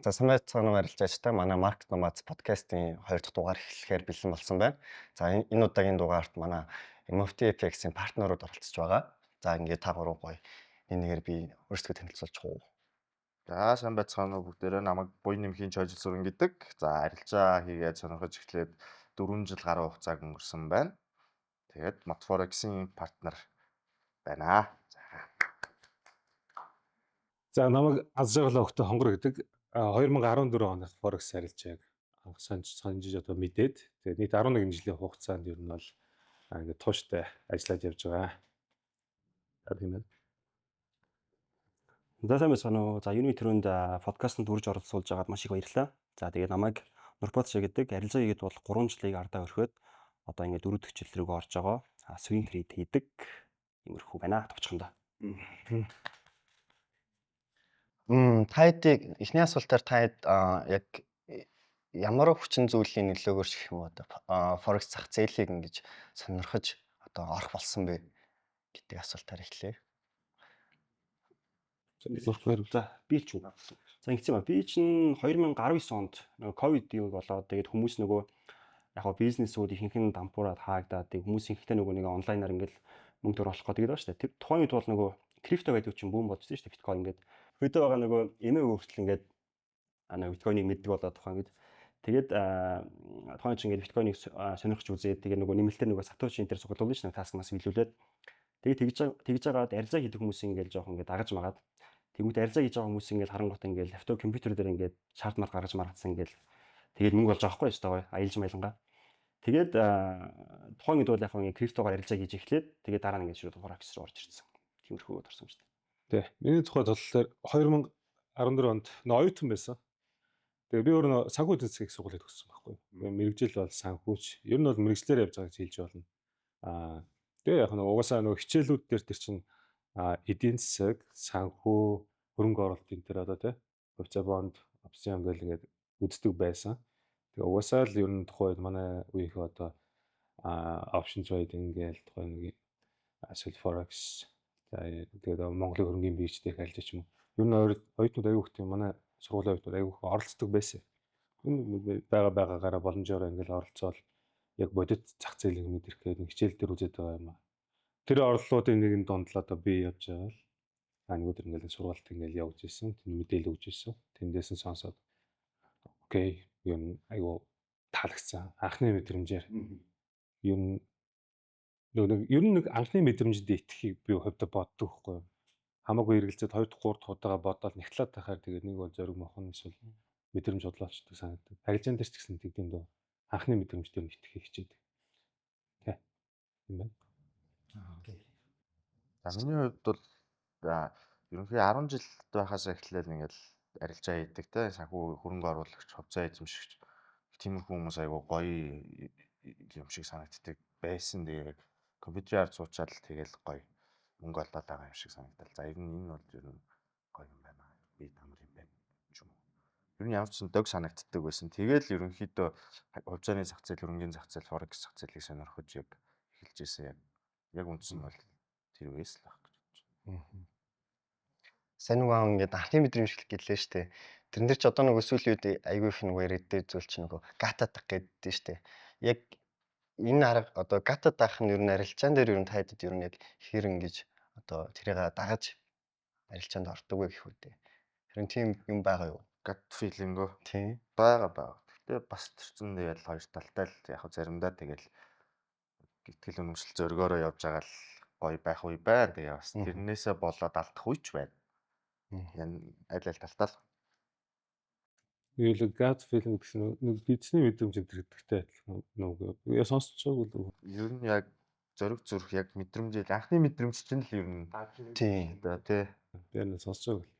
За, сайн байцгаана уу, арилжаачтай. Манай Market Nomads подкастын 2 дахь дугаар эхлэхээр бэлэн болсон байна. За, энэ удаагийн дугаарт манай MFT FX-ийн партнерууд оролцож байгаа. За, ингээд та гурав гоё нэг нэгээр би өөрсдөө танилцуулж уу. За, сайн байцгаана уу бүгдээрээ. Намайг Буян нэмхийн Чойжил Сүрэн гэдэг. За, арилжаа хийгээд сонирхож эхлээд 4 жил гаруй хугацааг өнгөрсөн байна. Тэгээд Motforex-ийн партнер байна. За. За, намайг аз жаргал өгтө хонгор гэдэг. 2014 оных Forex арилжааг анх санжиж одоо мэдээд, тэгээд нийт 11 жилийн хугацаанд ер нь бол ингээд тууштай ажиллаж явж байгаа. За, тийм байна. За, сайн байцгаана уу. За, юуны түрүүнд подкастт үрж оролцуулж байгаад маш их баярлалаа. За, тэгээд намайг Нурбат шиг гэдэг, арилжаа хийгээд бол 3 жилийг ардаа өрхөөд одоо ингээд 4 дахь жил рүүгээ орж байгаа. Swing trade хийдэг. Иймэрхүү байна товчхондоо. Та хэдийг эхний асуултаар та хэд яг ямар хүчин зүйлийн нөлөөгөөр ч гэх юм уу, одоо Forex зах зээлийг ингэж сонирхож одоо орох болсон бэ гэдэг асуултаар эхлэе. За, би ч үү. За, ингэсэн юм ба. Би чинь 2019 онд нөгөө ковид юу болоод, тэгээд хүмүүс нөгөө яг хаа бизнесүүд ихэнх нь дампуураад хаагдаад, тэгээд хүмүүс ихэнхдээ нөгөө нэг онлайнаар ингээл мөнгө төр олох гэдэг байгаа шүү дээ. Тэр тухайн үед бол нөгөө крипто гэдэг чинь boom болж шүү дээ. Биткойн ингээд хөдөө байгаа нөгөө эмээ хүртэл ингээд нөгөө биткойныг мэддэг болоод тухайн үед. Тэгээд тухайн чинь ингээд биткойныг сонирхож үзээд, тэгээд нөгөө нэмэлтээр нөгөө Сатоши энэ төр сугалуулна шүү дээ. Task мас биелүүлээд, тэгээд тэгж байгаад арилжаа хийдэг хүмүүс ингээд жоох ингээд дагаж магаад, тэгвэл арилжаа хийж байгаа хүмүүс ингээд харангуут ингээд лаптоп компьютер дээр ингээд chart мар гаргаж маргацсан, ингээд тэгээд мөнгө болж байгаа байхгүй юу, гоё аялж маялангаа. Тэгээд тухайн үед бол яг ингээд криптогоор арилжаа хийж эхлээд, тэгээд дараа нь ингээд шууд Forex руу орж ирсэн. Тиймэрхүү орсон юм шүү дээ. Тий. Миний тухайд болохоор 2014 онд нөө оюутан байсан. Тэгээ би өөр нөө санхүү эдийн засгийн сургуулийг төгссөн байхгүй. Мэргэжил бол санхүүч. Ер нь бол мэргэжлээр явж байгаа гэж хэлж болно. Тэгээ яг нэг угаасаа нөгөө хичээлүүд дээр тэр чинь эдийн засаг, санхүү, хөрөнгө оруулалтын тэр одоо тий хувьцаа, бонд, опцион гэл ингээд үздэг байсан. Тэгээ угаасаа л ер нь тухайн үед манай үеийнхээ одоо option trading гээл тухайн нэг эсвэл forex, за, тэгээд Монголын хөрөнгийн бирж дээрх арилжаа ч юм уу. Ер нь оюутнууд аягүй их тийм, манай сургуулийн оюутнууд аягүй их оролцдог байсан. Энэ байгаа байгаагаараа боломжоор ингээл оролцоол яг бодит зах зээлийг мэдэрх гээд нэг хичээл дээр үзээд байгаа юм аа. Тэр орлолуудын нэгэн дунд л одоо би явж байгаа л нэг өдөр ингээл сургаалт ингээл явж исэн. Тэнд мэдээлэл өгч исэн. Тэндээс нь сонсоод okay, ер нь айгүй таалагдсан. Анхны мэдрэмжээр ер нь нөгөө нэг ер нь нэг анхны мэдрэмжэд итгэхийг би хувьдаа боддог байхгүй юу. Хамаагүй эргэлзээд 2 дахь 3 дахь удаага бодоод нэгтлээд тахаар тэгээд нэг бол зориг мохон эсвэл мэдрэмж бодлоочдөг санагддаг. Арилжаан дээр ч гэсэн тэгдэм дөө. Анхны мэдрэмж дээр нь итгэхийг хичээдэг. Тэ. Тийм байна. За, миний хувьд бол ерөнхий 10 жил байхаас эхлээл ингээл арилжаа хийдэг те, санхүү, хөрөнгө оруулагч, хувьцаа эзэмшигч тиймэрхүү хүмүүс айгуу гоё юм шиг санагддаг байсан. Тэгээ компьютерийн ард суучаад л тэгэл гоё мөнгө олоод байгаа юм шиг санагдал. За, ер нь энэ бол ер нь гоё юм байна. Би тамар юм байна ч юм уу. Ер нь ямар ч сан дог санагддаг байсан. Тэгэл ерөнхийдөө хувьцааны зах зээл, хөрөнгийн зах зээл, forex зах зээлийг сонирхож яг эхэлж ирсэн, яг үндсэн нь бол тэр үеэс л байх гэж бодож байна. Сайн нөгөө ингээд анхны мэдрэмж гэлээ штэ. Тэрэн дээр ч одоо нөгөө сүүлийн үед айгүй их нөгөө яриаддаг зүйл чинь нөгөө gut дах гэдэг штэ. Яг энэ арга одоо gut дах нь ер нь арилжаан дээр ер нь тайдад ер нь яг хэр ингэж одоо тэрийг дагаж арилжаанд ордог вэ гэх үү дээ. Тэр тийм юм байгаа юу? Gut feeling өө? Тийм. Байгаа, байгаа. Гэхдээ бас тэр чинь тэгэл хоёр талтай л, яг заримдаа тэгэл итгэл үнэмшил зоригоороо явж байгаа л гоё байх үе байна. Тэгээ бас тэрнээсээ болоод алдах үе ч байна. Ян аль аль талтай л. Нэг л gut feeling гэсэн нэг бидсний мэдрэмж энэ гэдэгтэй адилхан нөгөө яа сонсч байгаагүй л. Ер нь яг зориг зүрх, яг мэдрэмжээ, анхны мэдрэмж чинь л ер нь одоо тий. Би нэг сонсч байгаагүй.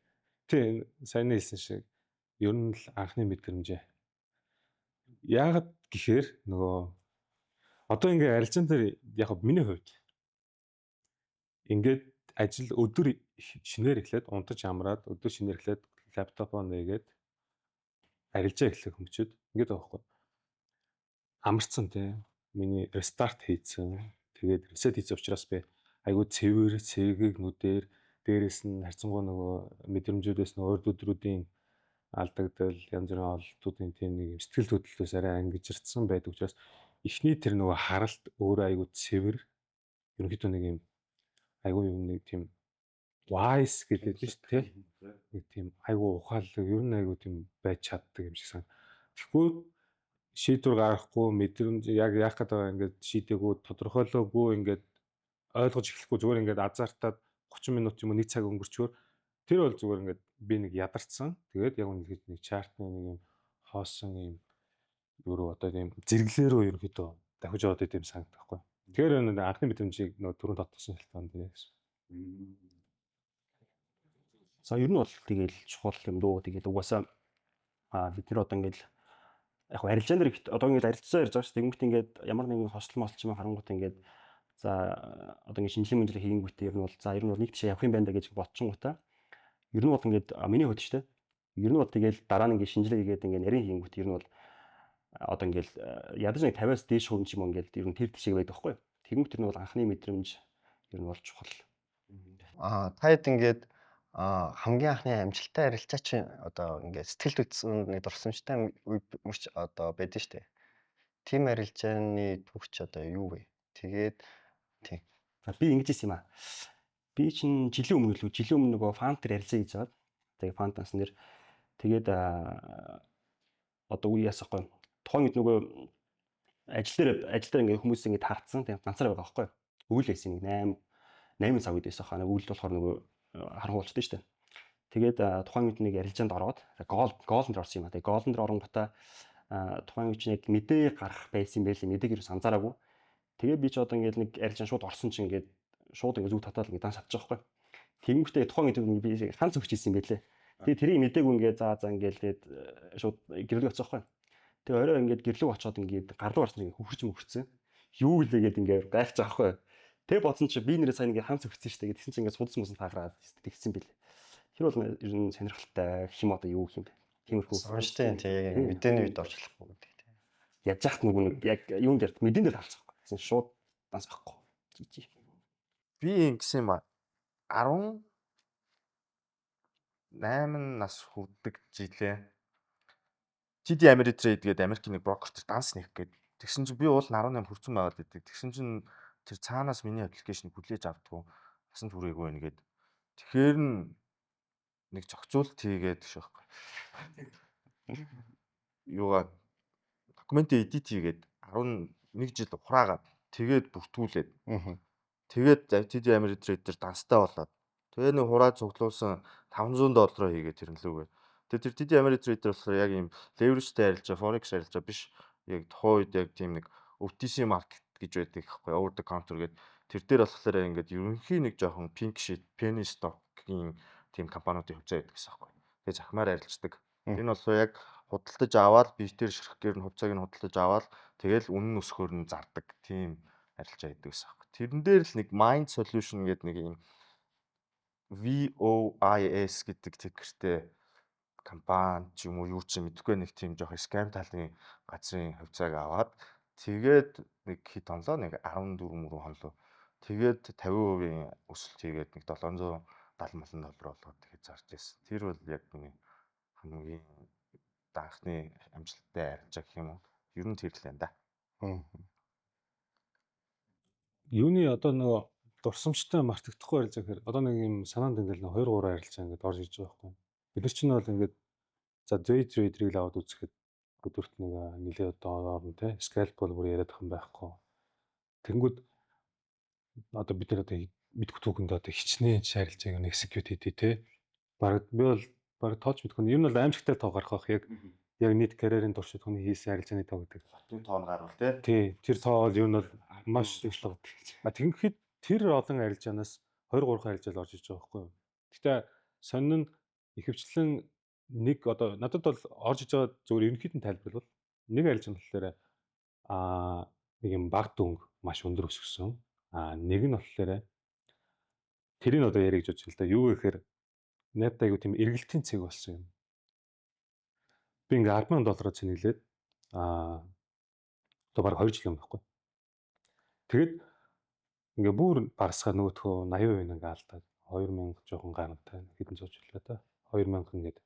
Тий, сайн хэлсэн шиг ер нь л анхны мэдрэмжээ. Яагаад гэхээр нөгөө одоо ингээ арилжаан дээр яг миний хувьд ингээд ажил өдөр шинээр эхлээд унтаж амраад, өдөр шинээр эхлээд лаптопоо нээгээд арилжаа эхлэх хүмүүчүүд ингээд байгаа байхгүй. Амарцсан тий. Миний restart хийцэн. Тэгээд reset хийсэн учраас би айгүй цэвэр, цэрэг нүдээр, дээрэс нь харьцангуй нөгөө мэдрэмжүүдээс нь урд өдрүүдийн алдагдал, янз бүрийн ололтуудын тийм нэг юм сэтгэл хөдлөлөөс арай ангижирдсан байдаг учраас эхний тэр нөгөө харалт өөрөө айгүй цэвэр, ерөнхийдөө нэг юм айгүй юм нэг тийм wise гэдэг нь шүү дээ. Нэг тийм айгүй ухаалаг, ер нь айгүй тийм байж чаддаг юм шиг сан. Тэгэхгүй шийдвэр гаргахгүй, мэдрэмж яг яах гээд байгаа ингээд шийдээгүй, тодорхойлоогүй, ингээд ойлгож эхлэхгүй, зүгээр ингээд азартаад 30 минут юм уу 1 цаг өнгөрчөөр тэр бол зүгээр ингээд би нэг ядарсан. Тэгээд яг үнэхээр нэг chart ны нэг юм хоосон юм юу одоо тийм зэрэглээ рүү ерөнхийдөө давхиж яваад идэм санагдах байхгүй. Тэгэхээр нэг анхны мэдрэмжийг нөгөө түрүүн тодтогсон шалтгаан дээр гэсэн. За, ер нь бол тэгэл чухал юм дөө. Тэгээд угаасаа бид нар одоо ингээл яг арилжаан дээр одоо ингээд арилжаа ярьж байгаа шүү дээ. Тэнгүүт ингээд ямар нэгэн хослол мослол ч юм харангуут ингээд за одоо ингээд шинжилгээ мэнжилгээ хийнгүүтээ ер нь бол за ер нь бол нэг тишээ явах юм байна да гэж бодчихгоотаа ер нь бол ингээд миний хувьд шүү дээ. Ер нь бол тэгэл дараа нь ингээд шинжилгээ хийгээд ингээд нарийн хийнгүүт ер нь бол одоо ингээд ядаж нэг 50-аас дээш хувь ч юм уу ингээд ер нь тэр тишээ байдаг байхгүй юу. Тэнгүүт тэр нь бол анхны мэдрэмж ер нь бол чухал. Та хэд ингээд хамгийн анхны амжилттай арилжаа чинь одоо ингээд сэтгэл хөдлөсөн нэг дурсамжтай үе мөч одоо байдаг шүү дээ. Тим арилжааны түүх чи одоо юу вэ? Тэгээд тийм. Би ингэж хэлсэн юм аа. Би чинь жилийн өмнө лүү, жилийн өмнө нөгөө fund дээр арилжаа хийж байгаад тэгээ fund дансан дээр тэгээд одоо үе яасахгүй. Тухайн үед нөгөө ажил дээр ингээд хүмүүс ингээд таарцсан. Тэгээ ганцаар байгаа байхгүй. Өвөл байсан, нэг 8 8 цаг үед байсан хаа. Өвөл болохоор нөгөө харанхуй болчтой шүү дээ. Тэгээд тухайн үед нэг арилжаанд ороод gold дээр орсон юм а. Тэгээ gold дээр оронгуудаа тухайн үед чинь яг мэдээ гарах байсан юм байлээ. Мэдээг ерөөс анзаараагүй. Тэгээ би ч одоо ингээд нэг арилжаан шууд орсон чинь ингээд шууд ингээд зүг татаад ингээд дан шатчих байхгүй. Тэнгүүтээ тухайн үед би ганц өгч ирсэн юм байлээ. Тэгээ тэрийг мдээгүй ингээд за за ингээд тэгээд шууд гэрлэг очих байхгүй. Тэгээ орой ингээд гэрлэг очоод ингээд гарлуу гарсан чинь хөхөрч мөхөрцөн. Юу гэлээ гээд ингээд гайхаж байгаа байхгүй. Тэгээ бодсон чи би нэрээ сайн ингээд ханц өгсөн шүү дээ. Тэгсэн чинь ингээд судас мусан тааграад тэгсэн бэлээ. Тэр бол ер нь сонирхолтой гэх юм, одоо юу гэх юм бэ. Тиймэрхүү. Сургамжтай тийм, яг мэдээний үед орж болохгүй гэдэг тийм. Яаж яхад нөгөө нэг яг юун дээр, мэдэн дээр талцсан байхгүй. Тэгсэн шууд данс авахгүй. Жижиг. Би ингэсэн юм а. 18 нас хүрдэг жилээ TD Ameritrade гэдэг Америкийн нэг брокер тэр данс нэх гээд тэгсэн чинь би уул 18 хүрсэн байгаад байдаг. Тэгсэн чинь тэр цаанаас миний application ийг хүлээж авдаггүй, насан туршаагүй байна гээд. Тэгэхээр нь нэг зохицуулт хийгээд гэж байхгүй. Юугаа документ edit хийгээд 11 жил ухраагаад тэгээд бүртгүүлээд тэгээд TD Ameritrade дээр данстай болоод тэгээ нэг хураа цуглуулсан 500 доллараа хийгээд тэрнлүүгээ. Тэгээ тэр TD Ameritrade дээр болохоор яг ийм leverage-тэй арилжаа, forex арилжаа биш. Яг тухайн үед яг тийм нэг OTC market гэж байдаг гэхгүй, over the counter гэдэг. Тэр дээр болохоор ингээд ерөнхий нэг жоохон pink sheet, penny stock-ийн тийм компаниудын хувьцаа байдаг гэсэн байхгүй. Тэгээ захимаар арилждаг. Энэ болохоор яг худалдаж аваад биетээр ширхгээр нь хувьцааг нь худалдаж аваад тэгэл үнэн нь өсөхөөр нь зардаг тийм арилжаа хийдэг гэсэн байхгүй. Тэрэн дээр л нэг Mind Solution гэдэг нэг юм VOIS гэдэг ticker тэй компани ч юм уу, юу ч юм мэдэхгүй, нэг тийм жоох scam талын газрын хувьцааг аваад тэгээд нэг хэд онлоо, нэг 14 мөрөн хонлоо. Тэгээд 50% өсөлт хийгээд нэг 770 малан доллар болгоод тэгээд зарж байсан. Тэр бол яг миний хамгийн анхны амжилттай арилжаа гэх юм уу. Ер нь тэр л байна да. Юуны одоо нөгөө дурсамжтай мартагдахгүй арилжаа гэхээр одоо нэг юм санаанд ингээл 2 3 арилжаа ингээд орж иж байгаа байхгүй. Бид нар чинь бол ингээд за day trader-ыг л аваад үзэхэд өдөрт нэг нэлээд одоо орно те. Scalp бол бүр яриад юм байхгүй. Тэнгүүд одоо бид нар одоо мэдгүй түүхэнд одоо хичнээн арилжааг нь execute хийдэй те. Бараг би бол бараг тооч мэдгүй. Ер нь бол аимшигтай тоо гарах байх, яг нийт карьерийн туршид хүний хийсэн арилжааны тоо гэдэг. Хотын тоон гарвал те. Тий, тэр тоо бол ер нь бол маш их л. А тэгэхэд тэр олон арилжаанаас 2 3 арилжаал орж иж байгаа байхгүй юу. Гэтэ сонин нь ихэвчлэн нэг одоо надад бол орж иж байгаа зүгээр ерөнхийд нь тайлбарлавал нэг арилжаа нь болохоор нэг юм баг дүнг маш өндөр өсгсөн. А нэг нь болохоор тэрийг одоо яриа гэж бодож байна л да. Юу гэхээр надад айгу тийм эргэлтийн цэг болсон юм. Би ингээ 10,000 доллараар цэнэглээд одоо бараг 2 жил юм байхгүй. Тэгээд ингээ бүр барсгаа нөгөөтхөө 80% ингээ алдаад 2000 жоохон гарантай хэдэн зууч үлээ да. 2000 ингээд.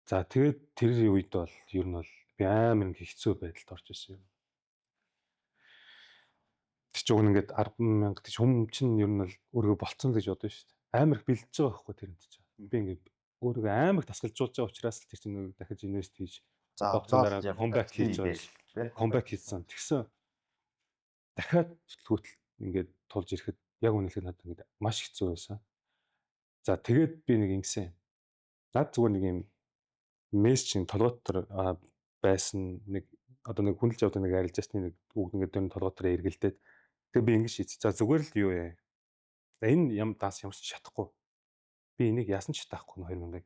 За, тэгээд тэр үед бол ер нь бол би амар ингээ хэцүү байдалд орж исэн юм. Тэр чинь уг нь ингээд 10,000 тийч хүм чинь ер нь бол өөрийгөө болцсон л гэж бодно шүү дээ. Амар их бэлдэж байгаа байхгүй тэрэнд чинь. Би ингээд өөрийгөө амар их тасгалжуулж байгаа учраас л тэр чинь нэг дахиж invest хийж За, богцсон дараа comeback хийж байгаа. Comeback хийсэн. Тэгсэн дахиад хөтөл ингээд тулж ирэхэд яг үнэлэхэд надад ингээд маш хэцүү байсан. За, тэгээд би нэг ингэсэн. Над зүгээр нэг юм мессеж толгой дотор байсан, нэг одоо нэг хүндэлж явдаг нэг арилжаачны нэг үг ингээд дөрн толгой дотор эргэлдээд, тэгээ би ингэж шийдсэн. За, зүгээр л юу яа. За, энэ ям данс ямар ч шатахгүй. Би энийг яасан ч шатаахгүй 2000-ыг.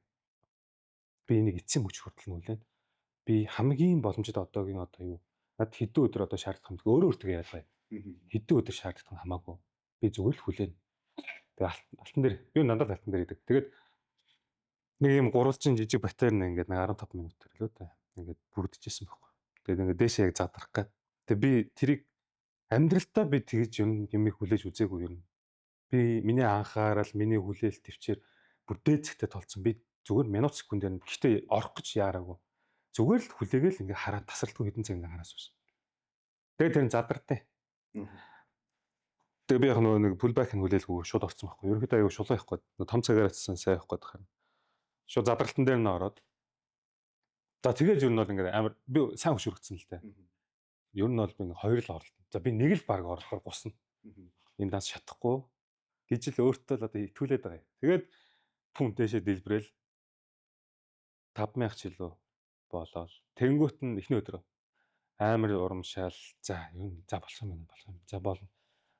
Би энийг эцсийн мөч хүртэл нүлэн. Би хамгийн боломжит одоогийн одоо юу над хэдэн өдөр одоо шаардах юм, өөрөө өөртөө ялгая. Хэдэн өдөр шаардах нь хамаагүй. Би зүгээр л хүлээн. Тэгээ алтан дээр би дандаа алтан дээр идэг. Тэгээд нэг юм гурвалжин жижиг батарей ингээд нэг 15 минут лөө та ингээд бүрдчихсэн байхгүй. Тэгээд ингээд дээшээ яг задрах гад. Тэгээд би тэрийг амьдралтаа би тэгж юм юмыг хүлээж үзээгүй юм. Би миний анхаарал, миний хүлээлт төвчээр бүр дээд зэгтээ толцсон. Би зүгээр минут секундээр гэхдээ орох гэж яараагүй. Зүгээр л хүлээгээл ингээ хараад тасралтгүй хэдэн цаг ингээ хараа суусан. Тэгээд тэр нь задартай. Тэгээ би яг нөгөө нэг pullback нь хүлээлгүй шууд орсон байхгүй. Ерөнхийдөө аягүй шулуун явах гээд том цагаар атсан сайн явах гээд байна. Шууд задралтан дээр нь ороод. За, тэгээд ер нь бол ингээд амар би сайн хөшүүргэсэн л дээ. Ер нь бол би нэг хоёр л оролт. За, би нэг л баг орлохоор гусна. Энэ данс шатахгүй гэж л өөртөө л одоо итгүүлээд байгаа юм. Тэгээд пүн дээшээ дэлбэрэл 5000 ч илүү болоод тэнгуут нь эхний өдрөө амар урамшаал, за, ер нь за, болсон байна, болсон. За, болно.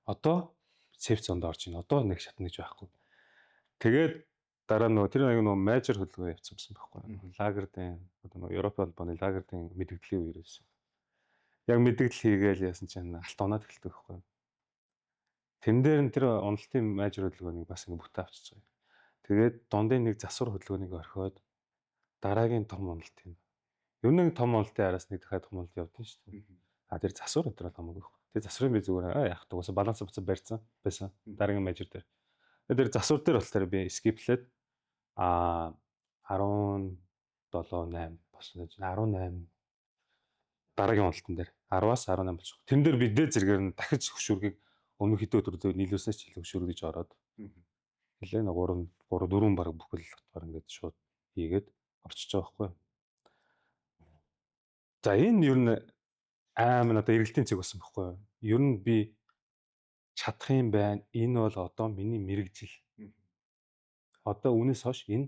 Одоо safe zone-д орж ийн. Одоо нэг шатна гэж байхгүй. Тэгээд дараа нөгөө тэр нэг нөгөө major хөдөлгөөн явцсан байсан байхгүй. Лагердын одоо нөгөө Европын холбооны лагердын мэдэгдлийн үе байсан. Яг мэдэгдэл хийгээл яасан чинь алт унаад эхэлдэг байхгүй. Тэн дээр нь тэр уналтын major хөдөлгөөнийг бас ингээ бүтээ авчиж байгаа. Тэгээд дундын нэг засвар хөдөлгөөнийг орхиод дараагийн том уналт юм. Ер нь том уналтын араас нэг дахиад том уналт явдсан шүү дээ. А тэр засвар өдрөө хамаагүй байхгүй. Тэр засврын би зүгээр аа яах вэ? Угаасаа баланс буцаа барьсан байсан. Дараагийн major дээр. Тэр засвар дээр болохоор би skip лээд 17 8 болсон. 18 дараагийн уналтан дээр 10-аас 18 болчих. Тэрэн дээр би дээд зэрэгээр нь дахиж хөшүүргийг өмнөх хэдэн өдрөд нийлүүлснээс ч илүү хөшүүргэж ороод хэлээ 3 3 4 баг бүхэл утгаар ингээд шууд хийгээд орчиж байгаа байхгүй. За, энэ ер нь амар надад эргэлтийн цэг болсон байхгүй юу? Ер нь би чадах юм байна. Энэ бол одоо миний мэргэжил. Одоо үүнээс хойш энэ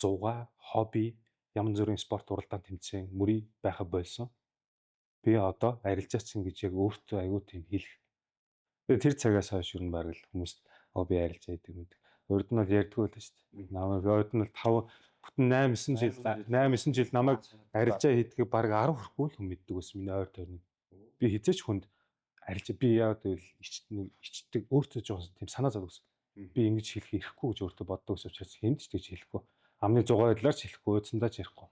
зугаа, хобби, янз бүрийн спорт уралдаан тэмцээн мөрий байха болсон. Би одоо арилжаачин гэж яг өөртөө аягүй тийм хэлэх. Тэгээ тэр цагаас хойш ер нь баг л хүмүүст оо би арилжаа гэдэг мэд. Урд нь бол ярьдгүй л шүү дээ. Намайг урд нь бол 5 бүтэн 8 9 жил 8 9 жил намайг арилжаа хийдгийг баг 10 хүрэхгүй л хүн мэддэг байсан миний ойр тойрны. Би хизээч хүнд арилжаа би яагаад гэвэл ичдэг өөртөө жоохон тийм санаа зовдог гэсэн. Би ингэж хэлэх эрхгүй гэж өөртөө боддог гэсэн учраас хэнд ч тэгж хэлэхгүй. Амны зугаа байдлаар ч хэлэхгүй, ууцсандаа ч ярихгүй.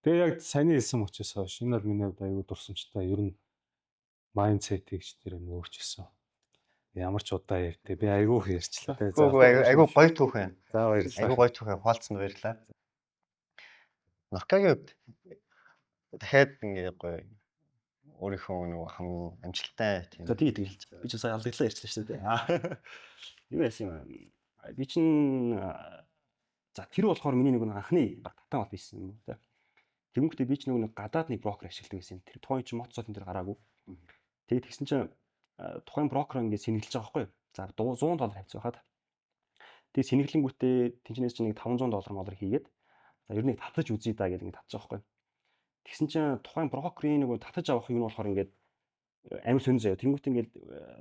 Тэгээ яг саяны хэлсэн учраас хойш энэ бол миний хувьд аюу дурсамжтай, ер нь mindset ийг ч тэр юм өөрчилсөн. Ямар ч удаа ярьдээ. Би айгүй их ярьчлаа. Үгүй, айгүй гоё түүх байна. За, баярлалаа. Айгүй гоё түүх хуваалцсанд баярлалаа. Норкагийн хувьд дахиад ингээ гоё өөрийнхөө нөгөө хамгийн амжилттай тийм. За, тий, тэгэл. Би ч сая алдаглаа ярьчлаа шүү дээ. Юу яасан юм бэ? Би чинь за, тэр болохоор миний нэг анхны баг татан бол байсан юм уу те. Тэнгүүтээ би ч нэг гадаад нэг брокер ашигладаг гэсэн юм. Тэр тухайн чинь Мотсолын дээр гараагүй. Тэгээд тэгсэн чинь тухайн брокер ингээд сэнэглэж байгаа байхгүй юу? За, 100 доллар хавцсан байхад. Тэгээд сэнэглэнгүүтээ тэнчнээс чинь нэг 500 доллар молор хийгээд, за, ер нь татаж үзье да гэж ингээд татж байгаа байхгүй юу? Тэгсэн чинь тухайн брокерийн нэг татаж авах юм болохоор ингээд амар сонь заяа. Тэнгүүт ингээд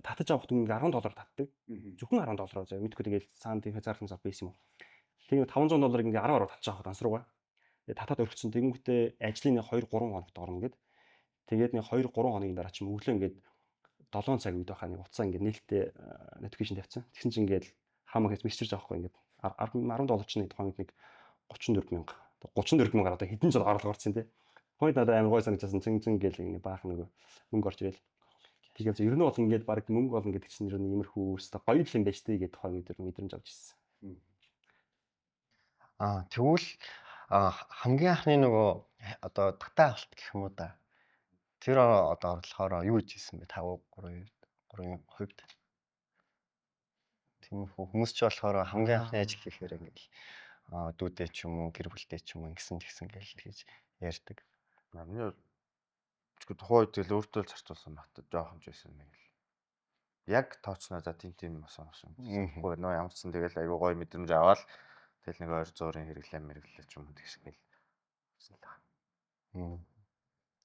татаж авах дүн 10 доллар татдаг. Зөвхөн 10 доллараар заяа. Мэдгүй тэгээд цаана тийм хязгаарлан зав байсан юм уу. Тэгээ 500 долларыг ингээд 10 10 татаж авах данс руугаа. Тэгээд татаад өргөцсөн. Тэнгүүтээ ажлын 2 3 хоногт орно гэд. Тэгээд нэг 2 3 хоногийн дараа ч өглөө ингээд 7 цаг үед байхаа нэг утсаа ингээд нээлттэй notification тавьсан. Тэгсэн чинь ингээд хамаг хийж мессеж авахгүй ингээд 10 доллар чинь тухайн үед нэг 34 мянга 34 мянгаар одоо хэдэн жил орлого орсон тий. Тухайд надад амар гой санагдсан, цэн цэн гэл нэг баахан нэг мөнгө орж ирэл. Тэгээд ер нь бол ингээд баг мөнгө болно гэдэг чинь ер нь иймэрхүү өөрсдөө гоё л юм байж тээ гэдэг тухайн үед мэдрэмж авч ирсэн. Аа, тэгвэл Хамгийн анхны нөгөө одоо татаа авалт гэх юм уу да. Тэр одоо орлохоор юу хийж исэн бэ? 5 3 3-ын хувьд. Тиймэрхүү хүмүүс ч болохоор хамгийн анхны ажил хийхээр ингээл дүүдээ ч юм уу, гэр бүлтэй ч юм уу ингэсэн тэгсэн гээл тэгж ярьдаг. Миний бол тухайн үед тэгэл өөртөө л зарцуулсан багт жоохон ч байсан нэг л. Яг тооцноо за тийм тийм болсон болсон. Тэгэхгүй нөө ямар ч сан тэгэл айгуу гоё мэдрэмж аваад тэгэл нэг ойр зуурын хэрэглээ мэргэлээ ч юм уу тэгсэн гэл болсон л байна.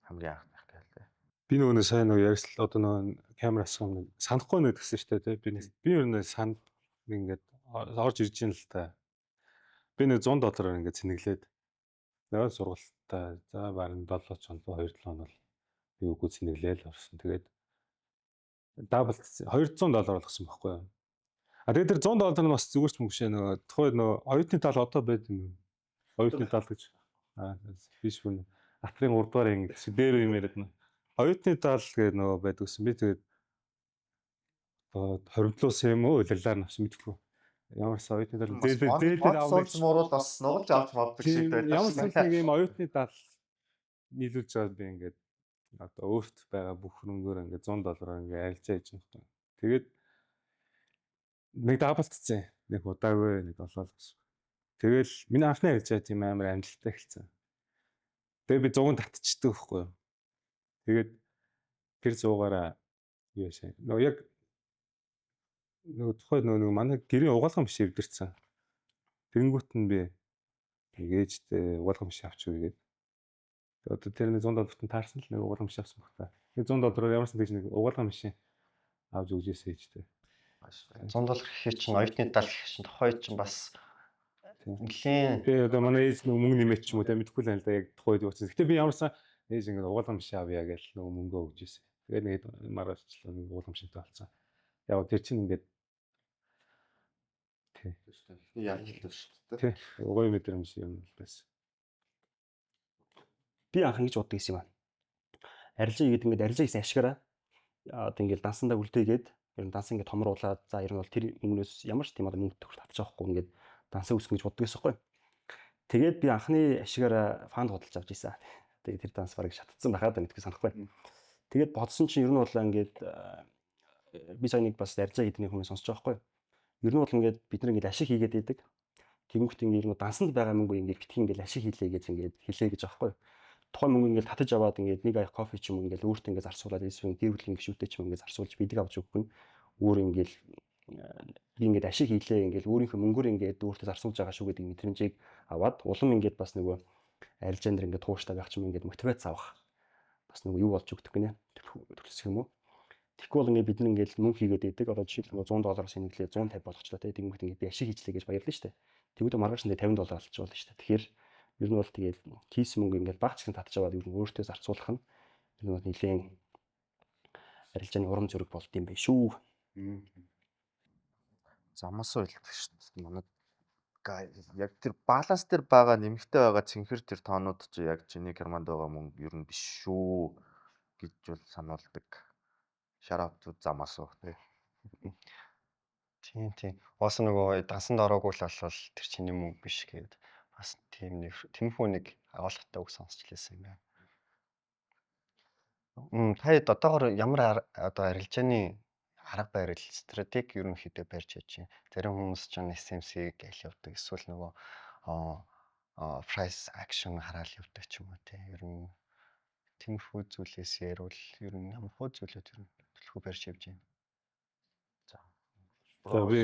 Хамгийн анхных гээл тэ. Би нөгөө нэг сайн нөгөө ярьсал одоо нөгөө камер асах юм санахгүй нэг гэсэн шүү дээ тий. Би ер нь санд нэг ингээд орж ирж байна л та. Би нэг 100 доллараар ингээд цэнэглээд нөгөө сургалтаа за барин 7 ч оноо 2 7 хоног би үгүй цэнэглээл орсон. Тэгээд дабл 200 доллар болгосон байхгүй юу. А тэгээд тэр 100 доллар нь бас зүгээр ч мөнгө шээ нөгөө тухайн нөгөө оюутны тал одоо байд юм. Оюутны тал гэж. Аа биш бүр атрын 3 дугаар анги гэж дээр юм яриад нэ. Оюутны тал гэдэг нөгөө байдаг гэсэн. Би тэгээд одоо хоримтлуулсан юм уу улирлаар навсан мэдэхгүй. Ямар ч оюутны тал зээл зээл авах муруул бас нугалж авч мавдаг шиг байдаг. Ямар ч нэг юм оюутны тал нийлүүлж байгаа би ингээд одоо өөрт байгаа бүх хөрөнгөөр ингээд 100 доллараар ингээд арилжаа хийж байгаа юм. Тэгээд нэг даблдцсан. Нэг удаагүй нэг долоо л гэсэн. Тэгэл миний анхны арилжаа тийм амар амжилттай эхэлсэн. Тэгээ би 100 татчихдаг байхгүй юу. Тэгээд тэр 100-аараа юу яасан. Нөгөө яг нөгөө тухайн нөгөө манай гэрийн угаалгын биш эвдэрсэн. Тэнгүүт нь би нэг ээжтэй угаалгын биш авч үгээд. Одоо тэр нэг 100 долларт нь таарсан л нэг угаалгын биш авсан баг та. Нэг 100 доллараар ямар ч тэгж нэг угаалгын биш авч өгч ирсэн ээжтэй. 100 доллар гэхэр чинь оюутны тал гэх чинь тухайн чинь бас нэлийн Би одоо манай ээж нэг мөнгө нэмээч ч юм уу те мэдэхгүй л байна л да яг тухайн үед утсан. Гэтэ би ямарсан ээж ингээд угаалгын биш авъя гэж нөгөө мөнгөө өгч ирсэн. Тэгээд нэг маргаашчлаа нэг угаалгын бишэнтэй болсон. Яг тэр чинь ингээд тий. Эхний ялалт шүү дээ. Тий. Гоё мэдрэмж юм л байсан. Би анх ингэж боддог гэсэн юм аа. Арилжаа хийгээд ингээд арилжаа хийсэн ашигаараа одоо ингээд дансандаа үлдээгээд ер нь дансан ингээд томруулаад за ер нь бол тэр мөнгнөөс ямар ч тийм одоо мөнгө төгрөг татчих авахгүй ингээд дансаа үүсгэн гэж боддог гэсэн байхгүй. Тэгээд би анхны ашигаараа фанд худалдаж авч ирсэн. Тэгээд тэр данс бараг шатцсан байхаа да мэдгүй санахгүй. Тэгээд бодсон чинь ер нь бол ингээд би сая нэг бас арилжаа хийдэг нэг хүмүүс сонсож байгаа байхгүй. Ер нь бол ингээд бид нар ингээд ашиг хийгээд идэг. Тэгэнгүүт ингээд ер нь дансанд байгаа мөнгө ингээд битгий ингээд ашиг хийлээ гэж ингээд хэлээ гэж байгаа байхгүй. Тухайн мөнгө ингээд татаж аваад ингээд нэг аяг кофе ч юм уу ингээд өөртөө ингээд зарцуулаад эсвэл гэр бүлийн гишүүнтэй ч юм ингээд зарцуулж бидэг авч өгөх нь өөр ингээд би ингээд ашиг хийлээ ингээд өөрийнхөө мөнгөөр ингээд өөртөө зарцуулж байгаа шүү гэдэг мэдрэмжийг аваад улам ингээд бас нөгөө арилжаан дээр ингээд тууштай байх ч юм ингээд мотивац авах бас нөгөө юу болж өгдөг гинэ төлөсөх юм уу. Тэгэхгүй бол ингээд бид нар ингээд мөнгө хийгээд идэг. Одоо жишээлбэл 100 доллараас энэглээ 150 болгочлоо те. Тэгэнгүүт ингээд би ашиг хийчлээ гэж баярлана шүү дээ. Тэгвэл маргааш нь 50 доллар алдчих болно шүү дээ. Тэгэхээр ер нь бол тэгээд хийсэн мөнгө ингээд баг ч гэсэн татж аваад ер нь өөртөө зарцуулах нь ер нь бол нэлээд арилжааны урам зориг болд юм байна шүү. Замаас уйлдаг шүү дээ. Манай яг тэр баланс дээр байгаа нэмэгтэй байгаа цэнхэр тэр тоонууд чи яг чиний карманд байгаа мөнгө ер нь биш шүү гэж бол сануулдаг. Shout out to Замасуу тий. Тийм тийм. Уус нөгөө дансанд ороогүй л болвол тэр чиний мөнгө биш гээд бас тийм нэг тиймэрхүү нэг агуулгатай үг сонсч лээсэн юм байна. Та хэд одоогор ямар одоо арилжааны арга барил, стратеги ерөнхийдөө барьж яаж байна? Зарим хүмүүс ч SMC гээл явдаг, эсвэл нөгөө price action хараал явдаг ч юм уу те. Ер нь тиймэрхүү зүйлээс ярил ер нь ямар хөө зүйлүүд ер нь төлхөө барьж явж байна? За би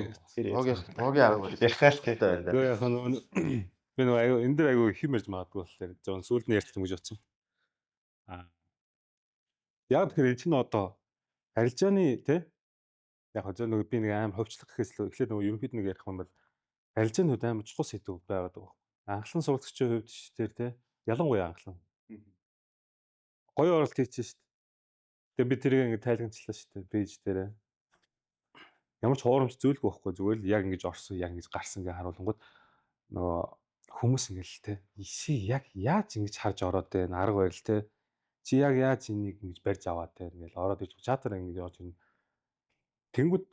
Рогийн арга барил Ярихаар тий. байна. Нөгөө яг нөгөө би нөгөө аягүй энэ дэр аягүй их юм ярьж магадгүй болохоор зөв сүүлд нь ярьчих юм гэж бодсон. Аа. Яг тэгэхээр энэ чинь одоо арилжааны тий яг зөв нөгөө би нэг аим ховчлох гэхээс л эхлээд нөгөө ерөнхийд нэг ярих юм бол арилжааны хувьд амар чухал сэдв байгаад байгаа. Анхлан сурлагчийн хувьд ш тэр тий ялангуяа анхлан. Гоё оролт хийчихсэн шүү дээ. Тэгээ би тэрийг ингэ тайлгначлаа шүү дээ пэйж дээрээ. Ямар ч хуурамч зүйлгүй байхгүй зүгээр л яг ингэж орсон, яг ингэж гарсан гэж харуулангууд нөгөө хүмүүс ингээл те иши яг яаж ингэж харж ороод те арга барил те чи яг яаж энийг ингэж барьж аваад те ингээл ороод ирж чатаар ингэж орж ирнэ. Тэнгүүд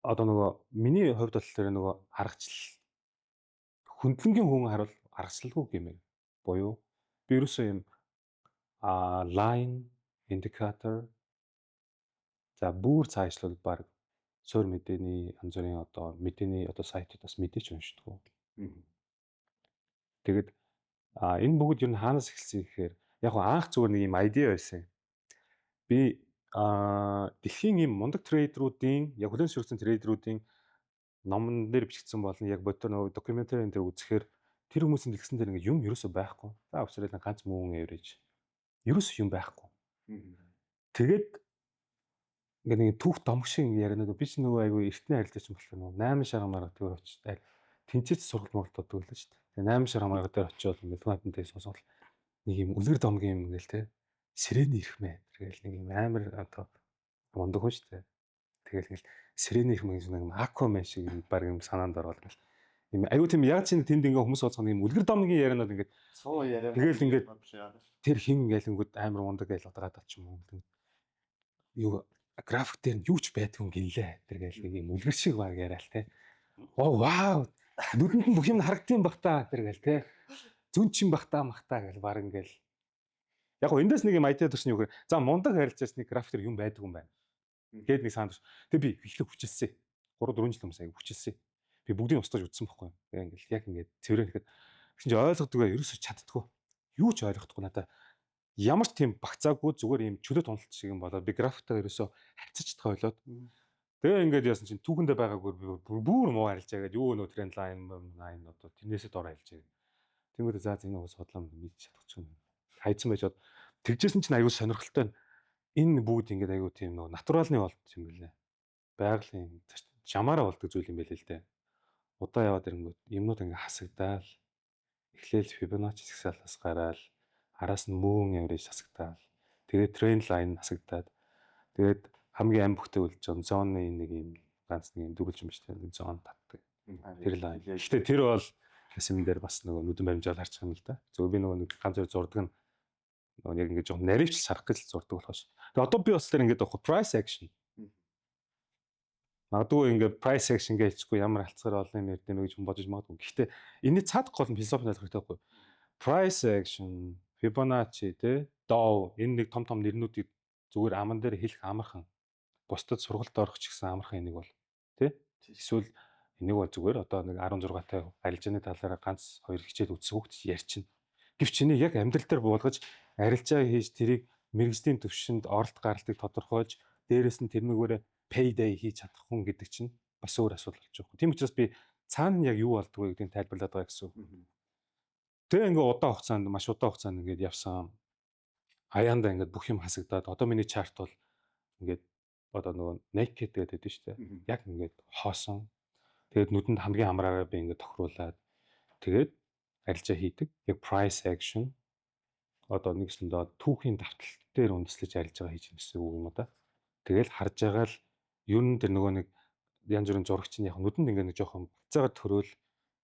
одоо нөгөө миний хувьд болохоор нөгөө аргачлал Хөндлөнгийн хүн харуул аргачлалгүй гэмээр. Буюу би ерөөсөө юм line, indicator, за бүр цаашлбал баг суурь мэдээний янз бүрийн одоо мэдээний одоо сайтуудаас мэдээч уншдаг. Тэгээд энэ бүгд ер нь хаанаас эхэлсэн гэхээр яг гоо анх зүгээр нэг юм idea байсан. Би дэлхийн ийм мундаг trader үүдийн, яг хүлээн зөвшөөрсөн trader үүдийн номон дээр бичигдсэн болон яг бодтоор нөгөө documentary дээр үзэхээр тэр хүмүүсийн дэлгэсэн дээр ингээд юм ерөөсөө байхгүй. За уусрал ганц moving average. Ерөөсөө юм байхгүй. Тэгээд ингээд нэг түүх домог шиг ярианууд би ч нөгөө айгу эртний арилжаач болохоор нөгөө 8 шарга марга тэр очиж тэнцээч сургалт муралт боддог л шүү дээ. Тэгээ 8 шарга марга дээр очиод ингээд хүн сонсгол нэг юм үлгэр домгийн юм ингээл те сирений эрхмээ тэгэл нэг юм амар одоо мундаг хүн шүү дээ. Тэгэл ингээл сирений эрхмээ гэж нэг юм Аквамен шиг юм баг юм санаанд орвол ингээл юм аюу тийм яг чинь тэнд ингээ хүмүүс бодсох нэг юм үлгэр домгийн ярианууд ингээд Цуу яриа. Тэгэл ингээд тэр хин ингээл ингүүд амар мундаг гэж одоо ч юм уу. Юу график дээр нь юу ч байдгүй гинлээ. Тэр гээл нэг юм үлгэр шиг баг яриа л те. Оо вау. Нүдэнд нь бүх юм харагдсан бах та тэр гээл те. Зүн чин бах та мах та гэл баг ингээл. Яг гоо эндээс нэг юм idea төрсөн юу гэхээр за мундаг харилцаас нэг график дээр юм байдгүй юм байна. Гээд нэг саанд. Тэг би эхлэх хүчилсэн. 3 4 жил өмнө сая хүчилсэн. Би бүгдийг устгаж үзсэн байхгүй. Тэгээ ингээл яг ингээд цэврээ гэхэд тэгсэн чинь ойлгодгүй ерөөсөө чаддгүй. Юу ч ойлгохдгүй надаа ямар ч тийм багцаагүй зүгээр юм чөлөө туналт шиг юм болоод би графиктаа ерөөсөө харьцаж чадах ойлоод тэгээ ингээд яасан чинь түүхэндээ байгаагүй би бүр муу арилжаа гээд юу нөө trend line line одоо тэрнээсээ дор арилжаа. Тэнгүүдээ за энэ уус судлаа мэдчих чадах ч юм. Хайцсан байж бод тэгжсэн чинь аюу сонирхолтой энэ бүгд ингээд аюу тийм нөө natural ны болд юм бэлээ. Байгалийн жамаараа болдог зүйл юм бэлээ л дээ. Удаа яваад ирэнгүүт юмнууд ингээд хасагдаал эхлээл Fibonacci загсаалаас гараал араас нь moving average хасагдаал тэгээд trend line хасагдаад тэгээд хамгийн ам бүхтэй үлдэж байгаа zone ы нэг юм ганц нэг юм дөрвөлж юм шүү дээ zone татдаг. Тэр line. Гэхдээ тэр бол юм дээр бас нөгөө нүдэн баримжаал харчих юм л да. Зөв би нөгөө нэг ганц хоёр зурдаг нь нөгөө яг ингэж жоохон наривчл сарах гэж зурдаг болохоос. Тэгээ одоо би бас тэр ингэж авах price action. Магадгүй ингээд price action гээчгүй ямар алцгаар олон юм ярьд юм бэ гэж хүн бодож магадгүй. Гэхдээ энэний цаад гол нь философи ойлгох хэрэгтэй байхгүй. Price action, Fibonacci те, Dow энэ нэг том том нэрнүүдийг зүгээр аман дээр хэлэх амархан. Бусдад сургалт орох ч гэсэн амархан энийг бол тий. Эсвэл энийг бол зүгээр одоо нэг 16 тай арилжааны талаараа ганц хоёр хичээл үзсэн хүүхд ярьчин. Гэвч энийг яг амьдрал дээр буулгаж арилжаа хийж тэрийг мэргэжлийн төвшөнд оролт гаралтыг тодорхойлж дээрэс нь тэрнүүгээрээ payday хийж чадах хүн гэдэг чинь бас өөр асуудал болж байгаа. Тийм учраас би цаана нь яг юу болдгоо гэдгийг тайлбарлаад байгаа гэсэн үг. Тэгээ ингээ удаан хугацаанд маш удаан хугацаанд ингээд явсан. Аяанда ингээд бүх юм хасагдаад одоо миний chart бол ингээд одоо нөгөө naked гэдэг байдаг шүү дээ. Яг ингээд хоосон. Тэгээд нүдэнд хамгийн амраараа би ингээд тохируулаад тэгээд арилжаа хийдэг. Яг price action одоо нэг гэсэндээ түүхийн давталт дээр үндэслэж арилжаа хийж гэсэн үг юм уу да. Тэгэл харж байгаа л ер нь тэр нөгөө нэг янз бүрийн зурагч нь яг нүдэнд ингээд нэг жоохон бацаагаар төрөөл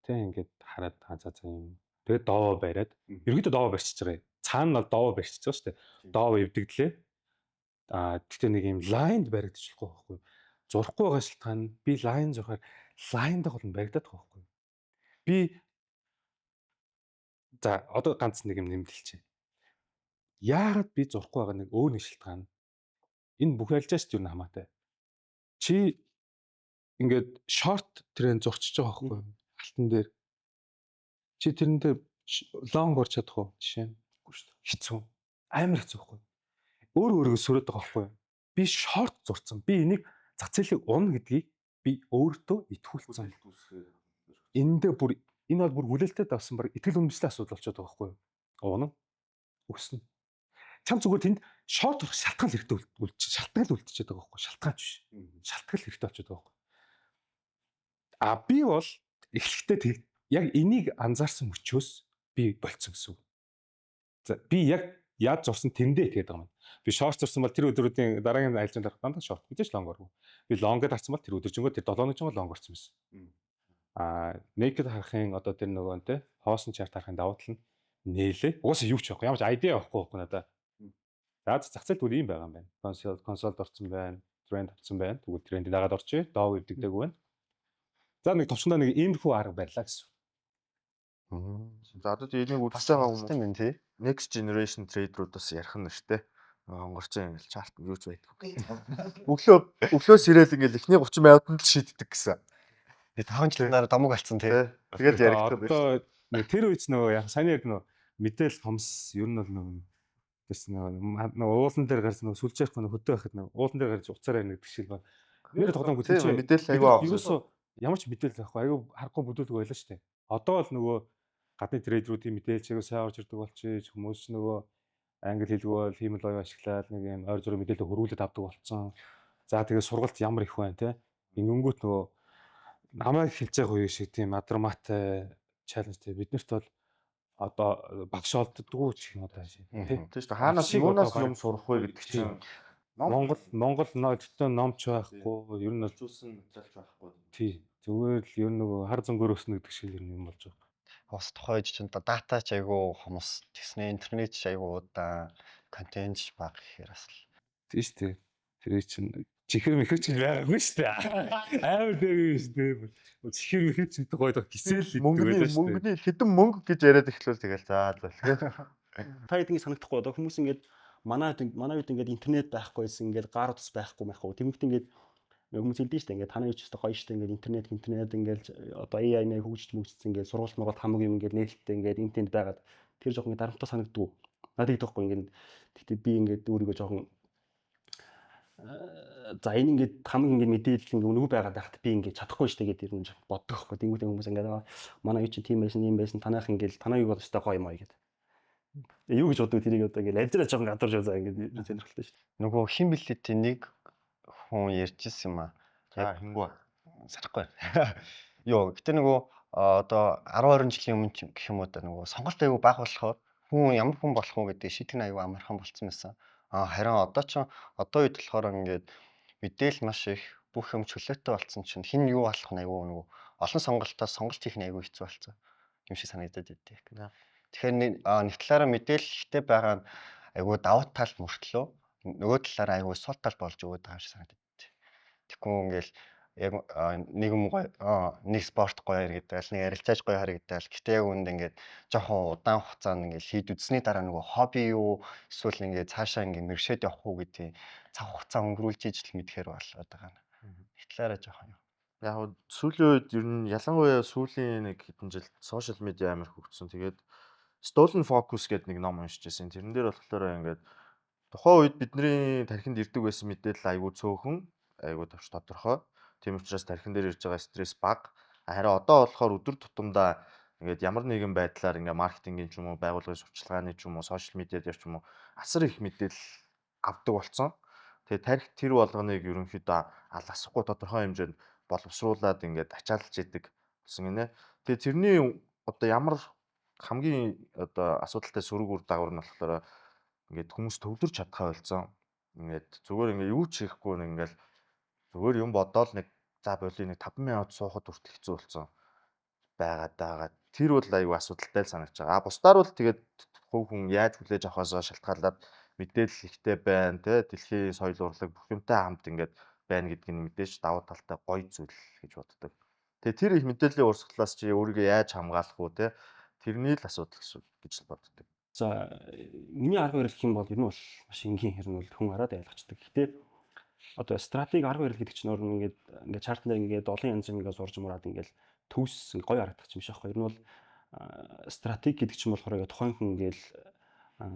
тэг ингээд хараад за за юм. Тэгээд Dow бариад ерөөдөө Dow барьчихж байгаа юм. Цаана нь бол Dow барьчихж байгаа шүү дээ. Dow эвдэгдлээ. Гэхдээ нэг юм line д баригдчихлахгүй байхгүй. Зурхгүй байгаа шалтгаан нь би line зурхаар line д гол нь баригдаад байгаа байхгүй. Би за одоо ганц нэг юм нэмэлтэлчихье. Яагаад би зурхгүй байгаа нэг өөр нэг шалтгаан энэ бүх арилжаач юу хамаатай. Чи ингээд short тренд зурчиж байгаа байхгүй юу? Алтан дээр. Чи тэрэн дээр long орч чадах уу? Жишээ нь. Үгүй шүү дээ. Хэцүү. Амар хэцүү байхгүй юу? Өөр өөрийгөө сүрээд байгаа байхгүй юу? Би short зурцсан. Би энийг зах зээлийг унна гэдгийг би өөртөө итгүүлсэн. Эндээ бүр энэ бол бүр хүлээлтэд авсан баг итгэл үнэмшлийн асуудал болчиход байгаа байхгүй юу? Унана. Өснө. Чам зүгээр тэнд short орох шалтгаан хэрэгтэй үлдчих шалтгаан л үлдчихэд байгаа байхгүй шалтгаан ч биш. Шалтгаан хэрэгтэй болчиход байгаа байхгүй. А би бол эхлэхдээ тэг яг энийг анзаарсан мөчөөс би болцсон гэсэн үг. За би яг яаж зурсан тэрэндээ итгээд байгаа юм. Би short зурсан бол тэр өдрүүдийн дараагийн айлжин дарах дандаа short гэж long орно. Би long гэд харсан бол тэр өдөржингөө тэр 7 хоног long орсон байсан. Naked харахын одоо тэр нөгөө нэ хоосон chart харахын давуу тал нь нээлээ. Угаасаа юу ч байхгүй. Ямар ч idea байхгүй байхгүй надаа. За зах зээл түр ийм байгаа юм байна. Console орсон байна. Тренд орсон байна. Тэгвэл трендийг дагаад орчих. Dow эвдэгдээгүй байна. За нэг товчондоо нэг иймэрхүү арга барьлаа гэсэн. За, одоо энийг үзэж байгаа хүмүүс юм байна тий. Next generation trader-уудаас ярих нь шүү дээ. Онгорчин ингээл chart юу ч байдаггүй. Өглөө сэрэл ингээл эхний 30 минутанд л шийддэг гэсэн. Тэгээ 5 жилийн дараа домог болсон тий. Тэгэл яригдах байна. Одоо нэг тэр үед нөгөө яг сайн яг нөгөө мэдээл хомс ер нь бол нөгөө тэрс нөгөө уулан дээр гарсан нөгөө сүлж яахгүй нөгөө хөдөө байхад нөгөө уулан дээр гарч уцаар байна гэдэг шиг баг. Нэр тоглоом Тийм, чинь мэдээлэл айгүй авсан. Ерөөсөө ямар ч мэдээлэл байхгүй, айгүй харахгүй бүдүүлэг байлаа шүү дээ. Одоо л нөгөө гадны трейдерүүдийн мэдээлэл чигээр сайн орж ирдэг болчих, хүмүүс нөгөө англи хэлгүй бол хиймэл оюун ашиглаад нэг юм ойр зургийн мэдээлэл хөрвүүлээд авдаг болцсон. За, тэгээ сургалт ямар их байна те. Ингэнгүүт нөгөө намайг хэлж байгаа үе шиг тийм адармаатай challenge те, биднэрт бол одоо багш олддоггүй ч юм одоо шин тий. Тийм шүү дээ. Хаанаас Шиг юунаас одоо юм сурах вэ гэдэг чинь Монгол номч байхгүй, ер нь бол зөвсөн материалч байхгүй. Тий, зүгээр л ер нь нөгөө хар зөнгөөр өснө гэдэг шиг ер нь юм болж байгаа. Бас тухайн үед чинь data ч айгүй хомс, тэгснэ интернет ч айгүй удаан, контент ч бага гэхээр бас л Тийм шүү дээ. Тэр чинь чихэр мэхэр ч байгаагүй шүү дээ. Амар дээр юм шүү дээ. Чихэр мэхэр ч гэдэг гоё доо кисэл иддэг Мөнгөний байлаа шүү дээ. мөнгөний хэдэн мөнгө гэж яриад эхлүүл тэгэл за за тэгэл. Та хэд ингэ санагдахгүй, одоо хүмүүс ингээд манай үед ингээд интернет байхгүйсэн, ингээд гар утас байхгүй байхгүй. Тэнгүүт ингээд хүмүүс хэлдэг шүү дээ, ингээд танай үеч өстө гоё шүү дээ, ингээд интернет ингээд одоо AI нэг хөгжиж мөгжсөн, ингээд сургалт мургалт хамаг юм ингээд нээлттэй ингээд интернет байгаад тэр жоохон ингээд дарамтаа санагддаг. Надад тэгдэг байхгүй ингээд. Гэхдээ би ингээд өөрийгөө жоохон за энэ ингээд хамаг ингээд мэдээлэл ингээд үнэгүй байгаад байхад би ингээд чадахгүй шүү дээ гэдэг юм боддог байхгүй. Тэнгүүт хүмүүс ингээд манай үе чинь тийм байсан, юм байсан, танайх ингээд танай үе бол өстой гоё юм аа гэдэг. Юу гэж боддог тэрийг одоо ингээд арилжаа жоохон гадарч яваа, ингээд сонирхолтой шүү дээ. Нөгөө хин билээ те, нэг хүн ярьжсэн юм аа. За, хингүү. Санахгүй. Йоо, гэтээ нөгөө одоо 10 20 жилийн өмнө гэх юм уу да, нөгөө сонголт аягүй бага болохоор хүн ямар хүн болох уу гэдэг шийдэх нь аягүй амархан болцсон байсан. А харин одоо ч одоо үед болохоор ингээд мэдээлэл маш их, бүх юм чөлөөтэй болцсон чинь хэн юу болох нь аягүй нөгөө олон сонголтоос сонголт хийх нь аягүй хэцүү болцсон юм шиг санагдаад байдгийг. Тэгэхээр нэг талаараа мэдээлэл ихтэй байгаа нь аягүй давуу тал мөртлөө нөгөө талаараа аягүй сул тал болж өгöd байгаа юм шиг санагдаад. Тэгэхгүй ингээл яг нэг юм гоё, нэг спорт гоё харагдал, нэг арилжааж гоё харагдал. Гэтэ яг үүнд ингээд жоохон удаан хугацаанд ингээд хийд үзсний дараа нөгөө хобби юу эсвэл ингээд цаашаа ингээд мэрэгшээд явах уу гэдгийг цаг хугацаа өнгөрүүлж ижил мэдхээр болоод байгаа юм. Нэг талаараа жоохон юм. Яг нь сүүлийн үед ер нь ялангуяа сүүлийн нэг хэдэн жилд social media амар хөгжсөн. Тэгээд Stolen Focus гэдэг нэг ном уншиж байсан. Тэрэн дээр болохоор ингээд тухайн үед бидний тархинд ирдэг байсан мэдээлэл айгүй цөөхөн, айгүй товч, тодорхой. Тийм учраас тархин дээр ирж байгаа стресс бага. Харин одоо болохоор өдөр тутамдаа ингээд ямар нэгэн байдлаар ингээд маркетингийн ч юм уу, байгууллагын сурталчилгааны ч юм уу, social media дээр ч юм уу асар их мэдээлэл авдаг болсон. Тэгээ тархи тэр болгоныг ерөнхийдөө аласахгүй тодорхой хэмжээнд боловсруулад ингээд ачаалж идэг болсон гинэ. Тэгээ тэрний одоо ямар хамгийн одоо асуудалтай сөрөг үр дагавар нь болохоор ингээд хүмүүс төвлөрч чадхаа болсон. Ингээд зүгээр ингээд юу ч хийхгүй нэг ингээд зүгээр юм бодоол нэг за болио нэг 5 минут суухад хүртэл хэцүү болсон байгаад байгаа. Тэр бол аюу асуудалтай л санагдаж байгаа. А бусдаар бол тэгээд хувь хүн яаж хүлээж авахаасаа шалтгаалаад мэдээлэл ихтэй байна те, дэлхийн соёл урлаг бүх юмтай хамт ингээд байна гэдг нь мэдээж давуу талтай гоё зүйл гэж боддог. Тэгээ тэр их мэдээллийн урсгалаас чи өөрийгөө яаж хамгаалах уу те, тэрний л асуудал гэсэн гэж л боддог. За, миний арга барил гэх юм бол ер нь бол маш энгийн, ер нь бол хүн хараад ойлгочдөг. Гэхдээ одоо стратеги арга барил гэдэг чинь өөр ингээд chart дээр ингээд олон янз ингээд сурж мураад ингээд төгс гоё харагдах юм шиг аахгүй. Ер нь бол стратеги гэдэг чинь болохоор ингээд тухайн хүн ингээд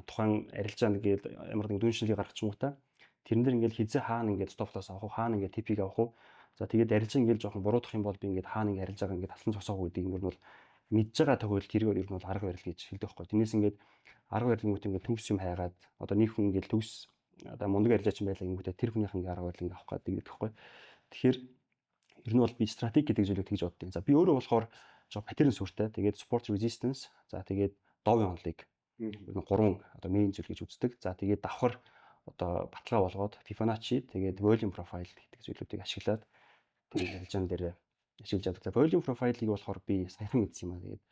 тухайн арилжаанд ингээд ямар нэгэн дүн шинжилгээ гаргах ч юм уу та. Тэрэн дээр ингээд хизээ хаана ингээд stop loss авах уу, хаана ингээд TP-г авах уу. За, тэгээд арилжаа ингээд жоохон буруудах юм бол би ингээд хаана ингээд арилжаагаа ингээд таслан зогсоох уу гэдэг юм бол мэдж байгаа тохиолдолд тэрийг ер нь бол арга барил гэж хэлдэг байхгүй. Тэрнээс ингээд арга барил гингүүт ингээд төгс юм хайгаад одоо нэг хүн ингээд төгс одоо мундаг арилжаач юм байлаа гингүүтээ тэр хүнийх ингээд арга барил ингээд авах гэдэг байхгүй. Тэгэхээр ер нь бол би стратеги гэдэг зүйлийг тэгж боддیں۔ За, би өөрөө болохоор жоо pattern сүртэй. Тэгээд support, resistance, за тэгээд Dow-ын онолыг ер нь гурван одоо main зүйл гэж үздэг. За, тэгээд давхар одоо баталгаа болгоод Fibonacci, тэгээд volume profile гэдэг зүйлүүдийг ашиглаад тэгээд арилжаан дээр ашиглаж явдаг. За, volume profile-ыг болохоор би саяхан мэдсэн юм аа. Тэгээд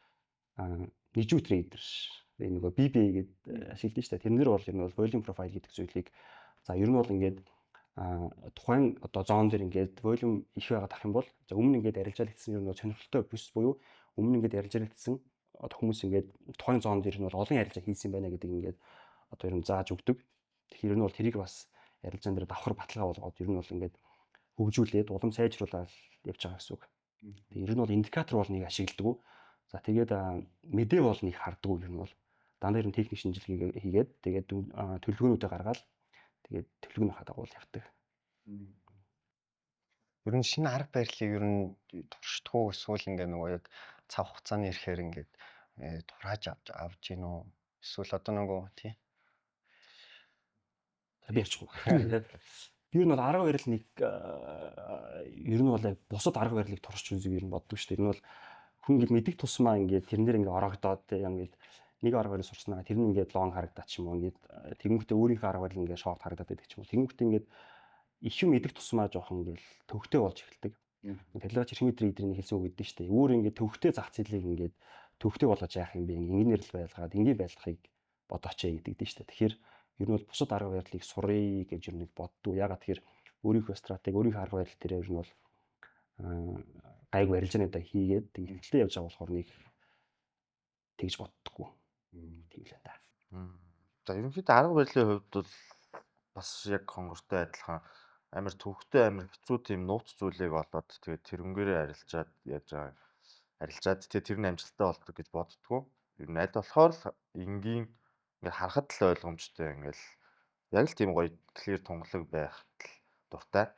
Нижүү trader энэ нөгөө BBA гэдэг ашигладаг шүү дээ. Тэрнэр бол ер нь бол volume profile гэдэг зүйлийг, за, ер нь бол ингээд тухайн одоо zone дээр ингээд volume их байгаад ах юм бол, за, өмнө ингээд арилжаалагдсан ер нь бол сонирхолтой бүс буюу өмнө ингээд арилжаалагдсан одоо хүмүүс ингээд тухайн zone дээр нь бол олон арилжаа хийсэн байна гэдэг ингээд одоо ер нь зааж өгдөг. Тэгэхээр ер нь бол тэрийг бас арилжаан дээр давхар баталгаа болгоод ер нь бол ингээд хөгжүүлээд улам сайжруулаад явж байгаа гэсэн үг. Тэгээ ер нь бол индикатор бол нэг ашигладаг. За, тэгээд мэдээ бол нэг харддаг, ер нь бол дандаа ер нь техник шинжилгээ хийгээд, тэгээд төлөвлөгөөнүүдээ гаргаад, тэгээд төлөвлөгөөнийхаа дагуу явдаг. Ер нь шинэ арга барилыг ер нь туршдаггүй эсвэл ингээ нөгөө яг цаг хугацааны ирэхээр ингээд турааж авч гин үү? Эсвэл одоо нөгөө тий. Би ярьчихгүй. Би ер нь бол арга барил нэг ер нь бол яг бусад арга барилыг туршиж үзье ер нь боддог шүү дээ. Ер нь бол хүн ингээд мэдих тусмаа ингээд тэрэн дээр ингээд ороогдоод ингээд нэг арга барил сурснаа тэр нь ингээд long харагдаад ч юм уу, ингээд тэгэнгүүтээ өөрийнхөө арга барил ингээд short харагдаад байдаг ч юм уу. Тэгэнгүүтээ ингээд их юм идэх тусмаа жоохон ингээд төвхтэй болж эхэлдэг. Талигач эрхмийн trader ийн хэлсэн үг гэдэг шүү дээ. Өөр ингээд төвхтэй зах зээлийг ингээд төвхтэй болгож яах юм бэ? Ингэнээр л байлгаад, энгийн байлгахыг бодооч гэдэг дээ шүү дээ. Тэгэхээр ер нь бол бусад арга барилыг суръя гэж ер нь боддгоо. Ягаад тэгэхээр өөрийнхөө стратеги, өөрийнхөө арга барил дээр ер нь бол гайгүй арилжаануудаа хийгээд тэг ихтэй явж байгаа болохоор нэг тэгж боддоггүй. Тийм л да. За, ерөнхийдөө арга барилын хувьд бол бас яг хонгортой адилхан амар төвхтэй, амар хэцүү тийм нууц зүйлийг олоод, тэгээд тэрнгээрээ арилжаад яаж байгаа арилжаад, тэгээд тэр нь амжилттай болдог гэж боддгоо. Ер нь аль болохоор л энгийн, ингээд харахад л ойлгомжтой, ингээд яг л тийм гоё clear тунгалаг байх дуртай.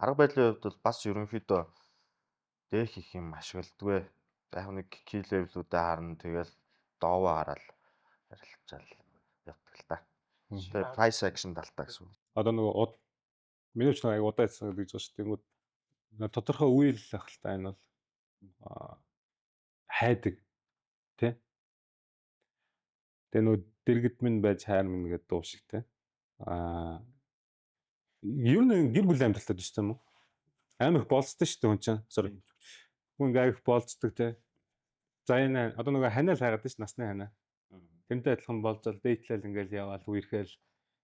Арга барилын хувьд бол бас ерөнхийдөө дэх их юм ашигладаггүй. Яг нэг key level-үүдээ харна, тэгэл доовоо хараад арилжаал явдаг л та. Тэгээ price action талтай гэсэн. Одоо нөгөө миний хувьд аяг удаа байсан гэж байгаа шүү дээ. Тэнгүүд тодорхой үйл ах л та, энэ бол хайдаг тий. Тэгээ нөгөө дэргэд минь байж хайр минь гэдэг дуу шиг тий. Ер нь гэр бүлийн амьдралтай биш юм уу? Амар их болцдог шүү дээ хүн чинь. Sorry. Хүн ингээ их болцдог тий. За, энэ одоо нөгөө ханиал хайгаад ш, насны ханаа. Тэрнтэй адилхан болцол date лэл ингээл яваал үерхээл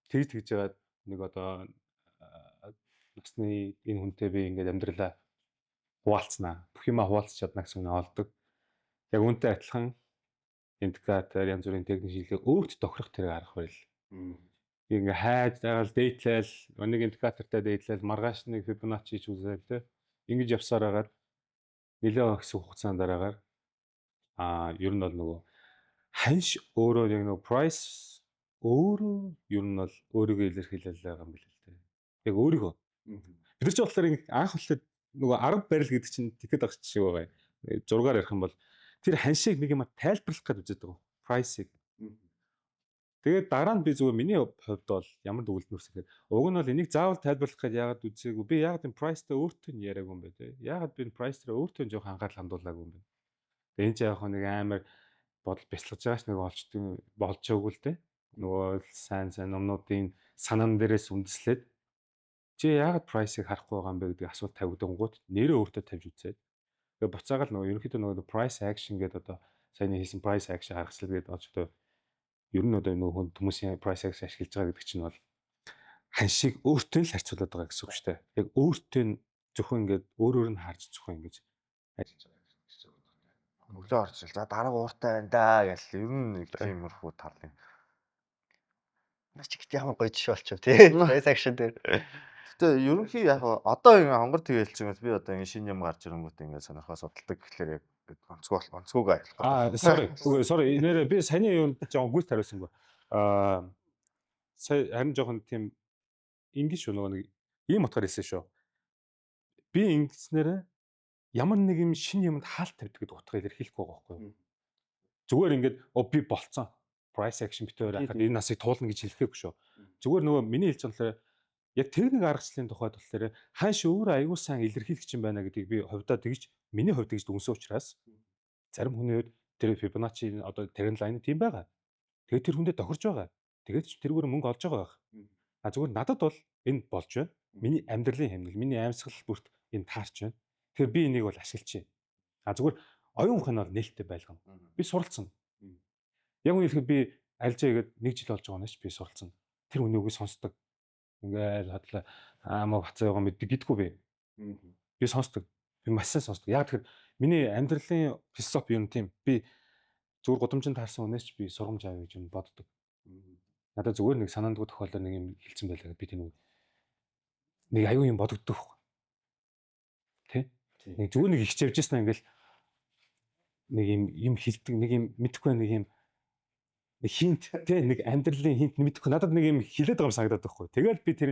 тэгж тэгж жагаад нэг одоо насны энэ хүнтэй би ингээд амьдралаа хуваалцнаа. Бүх юмаа хуваалцах чадна гэсэн үнэ олдог. Яг үүнтэй адилхан индикатор, янз бүрийн техник шинжилгээ өөрт тохирох тэр арга барил. Ингээ хайж дагаал date лэл, нэг индикатортай date лэл, маргааш нэг Fibonacci ч үзээл те. Ингэж явсаар хагаад нэлээд хэсэг хугацаанд дараагаар ер нь бол нөгөө ханш өөрөө яг нөгөө price өөрөө ер нь бол өөрийгөө илэрхийлэл байгаа юм билээ л дээ. Яг өөрийгөө. Бид нар ч болохоор анх болохоор нөгөө арга барил гэдэг чинь тэгэхэд агч шиг байгаа юм. Зургаар ярих юм бол тэр ханшийг нэг юм тайлбарлах гэж үздэг байгаа. Price-ыг. Тэгээд дараа нь би зүгээр миний хувьд бол ямар дүгэлт нүрсэн гэхээр уг нь бол энийг заавал тайлбарлах гэж яагаад үзээгүй, би яагаад энэ price-тай өөртөө нь яриаггүй юм бэ те, яагаад би энэ price дээр өөртөө жоох анхаарал хандуулаагүй юм бэ? Тэгээд энэ ч яг нэг амар бодол бясалгаж байгаа ш, нэг олчтой болж байгаагүй л те, нөгөө сайн сайн номнуудын санаан дээрээс үндэслээд чи яагаад price-ыг харахгүй байгаа юм бэ гэдэг асуулт тавигдангууд нэрээ өөртөө тавьж үзээд, тэгээ буцаагаал нөгөө ерөнхийдөө нөгөө price action гэдэг, одоо саяны хийсэн price action харгачлал гэдэг одоо ер нь одоо нөгөө хүмүүсийн price action ашиглаж байгаа гэдэг чинь бол ханшийг өөртөө л харьцуулаад байгаа гэсэн үг шүү дээ. Яг өөртөө нь зөвхөн ингээд өөр өөр нь харж зөвхөн ингэж ажиллаж байгаа гэсэн үг. Өглөө орж ил. За, дараа ууртай байна да гэл ер нь нэг тиймэрхүү талын. Наа чи гэт ямар гоё жишээ болчих тий. Price action дээр. Гэтэ ерөнхий яг одоо ингээ хонгор тэгэлж байгаа, би одоо ингээ шинэ юм гарч ирэнгүүт ингээ сонирхоо судалдаг гэхлээр яг онцгой онцгойг ажиллах. Sorry. Үгүй, sorry. Нэрээ би саяны юунд жоон гүйт хариулсангүй. Сая харин жоохон тийм ингэж шүү, нөгөө нэг ийм утгаар хэлсэн шүү. Би ингэснээрээ ямар нэг юм шинэ юмд хаалт тавьдаг гэдэг утгаа илэрхийлэхгүй байгаа байхгүй юу? Зүгээр ингээд оо би болцсон. Price action бит хоёр хахад энэ насыг туулна гэж хэлэхгүй шүү. Зүгээр нөгөө миний хэлж байгаа болохоор яг техник аргачлалын тухайд болохоор ханш өөрөө аягүй сайн илэрхийлэх юм байна гэдгийг би хувьдаа тэгж, миний хувьд тэгж дүнсэн учраас зарим хүний хувьд тэр Fibonacci одоо trend line тийм байгаа. Тэгээд тэр хүндээ тохирч байгаа. Тэгээд ч тэрүүгээр мөнгө олж байгаа байх. А зүгээр надад бол энэ болж байна. Миний амьдралын хэмнэл, миний амьсгал бүрт энэ таарч байна. Тэгэхээр би энийг бол ашиглаж. А зүгээр оюун ухаан бол нээлттэй байлгана. Би суралцсан. Яг үнэ хэлэхэд би альжаа игээд нэг жил болж байгаа нээч би суралцсан. Тэр хүний үгийг сонсдог. Ингээл хотлоо аамаа бацаа байгаа мэддэг гэдэггүй би. Би сонсдог. Би маш сайн сонсдог. Яг тэгэхээр миний амьдралын философи юм тийм. Би Зүгээр гудамжинд таарсан хүнээс ч би сургамж авъя гэж юм боддог. Надад зүгээр нэг санаандгүй тохиолдол нэг юм хэлсэн байлаа гэд би тэр нэг аюу юм бодогддог байхгүй. Тэ? Нэг зүгээр нэг ихч явж ирсэн ингээл нэг юм юм хилдэг, нэг юм мэдхгүй, нэг юм нэг хинт тэ, нэг амьдралын хинт мэдхгүй надад нэг юм хилээд байгаа юм санагдаад байхгүй. Тэгэл би тэр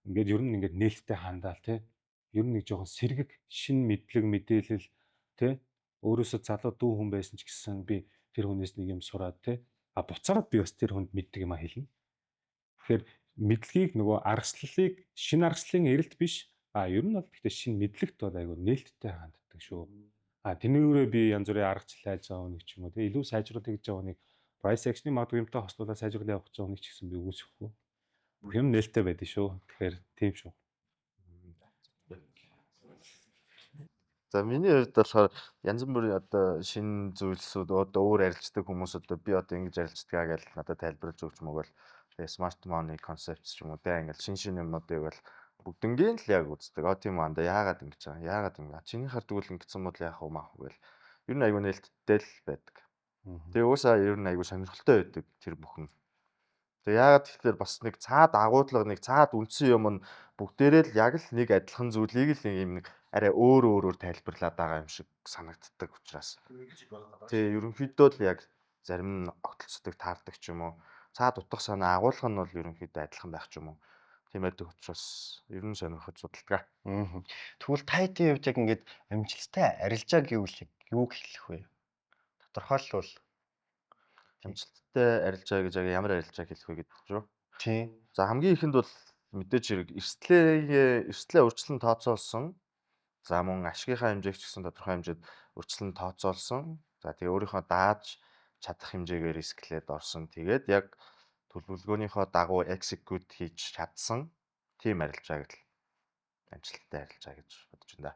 ингээд ер нь ингээд нээлттэй хандаал тэ. Ер нь нэг жоохон сэргэг шин мэдлэг мэдээлэл тэ, өөрөөсөө залуу дүү хүн байсан ч гэсэн би тэр хүнээс нэг юм сураад тэ. А буцаагаад би бас тэр хүнд мэддэг юм а хэлнэ. Тэгэхээр мэдлэгийг нөгөө аргачлалыг шинэ аргачлалын эрэлт биш, а ер нь бол гэхдээ шинэ мэдлэгт бол айгүй нээлттэй ханддаг шүү. А тэрнийгээрээ би янз бүрийн аргачлал хайж байгаа хүнийг ч юм уу тэ, илүү сайжруулах гэж байгаа хүнийг, price action-ы магадгүй юмтай хослуулаад сайжруулах явах гэж байгаа хүнийг ч гэсэн би үгүйсэхгүй. Бүх юм нээлттэй байдаг шүү. Тэгэхээр тийм шүү. За, миний хувьд болохоор янз бүрийн одоо шинэ зүйлсүүд, одоо өөр арилждаг хүмүүс одоо би одоо ингэж арилждаг гэж надад тайлбарлаж өгч мөгөөл, тэгээ smart money concepts ч юм уу те, ингээл шин шин юмнуудыг бол бүгднгийн л яг үздэг. А тийм үү, анда яагаад ингэж байгаа? Яагаад ингэ? Чиний хардаг бол ингэсэн бол яах вэ маах вэ гэл. Ер нь айгүй нээлттэй л байдаг. Тэгээ уусаа ер нь айгүй сонирхолтой байдаг тэр бүхэн. Тэгээ яагаад тэгэхээр бас нэг цаад агуудлага, нэг цаад үндсэн юм нь бүгдээрээ л яг л нэг адилхан зүйлийг л нэг юм нэг арай өөр өөрөөр тайлбарлаад байгаа юм шиг санагддаг учраас. Тэгээ ерөнхийдөө л яг зарим нь огтлцдог, таардаг ч юм уу. Цаад утга санаа агуулга нь бол ерөнхийдөө адилхан байх ч юм уу. Тийм байдаг учраас ер нь сонирхож судалдаг. Тэгвэл та хэдийн хувьд яг ингээд амжилттай арилжаа гэвэл яг юуг хэлэх вэ? Тодорхойлвол. Амжилттай арилжаа гэж яг ямар арилжаа хэлэх вэ гэдэг чинь. Тийм. За, хамгийн ихэнд бол мэдээж хэрэг эрсдлээ урьдчилан тооцоолсон. За, мөн ашигынхаа хэмжээг ч гэсэн тодорхой хэмжээд урьдчилан тооцоолсон. За, тэгээ өөрийнхөө дааж чадах хэмжээгээр risk лээд орсон. Тэгээд яг төлөвлөгөөнийхөө дагуу execute хийж чадсан тийм арилжаа гэдэл амжилттай арилжаа гэж бодож байна да.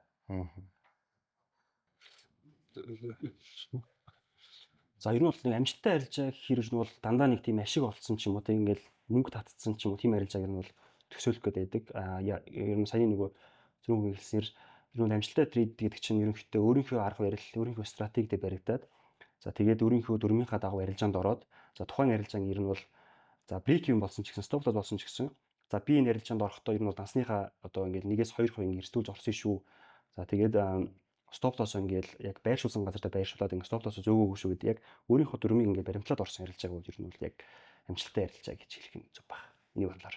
За, ер нь бол нэг амжилттай арилжаа гэхээр нь бол дандаа нэг тийм ашиг олцсон ч юм уу, тийм ингээл мөнгө татцсан ч юм уу, тийм арилжааг нь бол төсөөлөх гээд байдаг. А ер нь саяны нөгөө зөрүүн хүн хэлснээр ер нь амжилттай trade гэдэг чинь ерөнхийдөө өөрийнхөө арга барил, өөрийнхөө стратеги дээр баригдаад, за тэгээд өөрийнхөө дүрмийнхаа дагуу арилжаанд ороод, за тухайн арилжаан ер нь бол за break even болсон ч гэсэн, stop loss болсон ч гэсэн, за би энэ арилжаанд орохдоо ер нь бол дансныхаа одоо ингээл 1-2% ингэ эрсдүүлж орсон шүү. За, тэгээд stop loss ингээл яг байршуулсан газартаа байршуулад ингээ stop loss зөөгөөгүй шүү гэдэг яг өөрийнхөө дүрмийг ингээ баримтлаад орсон арилжааг бол ер нь бол яг амжилттай арилжаа гэж хэлэх нь зөв баг. Миний бодлоор.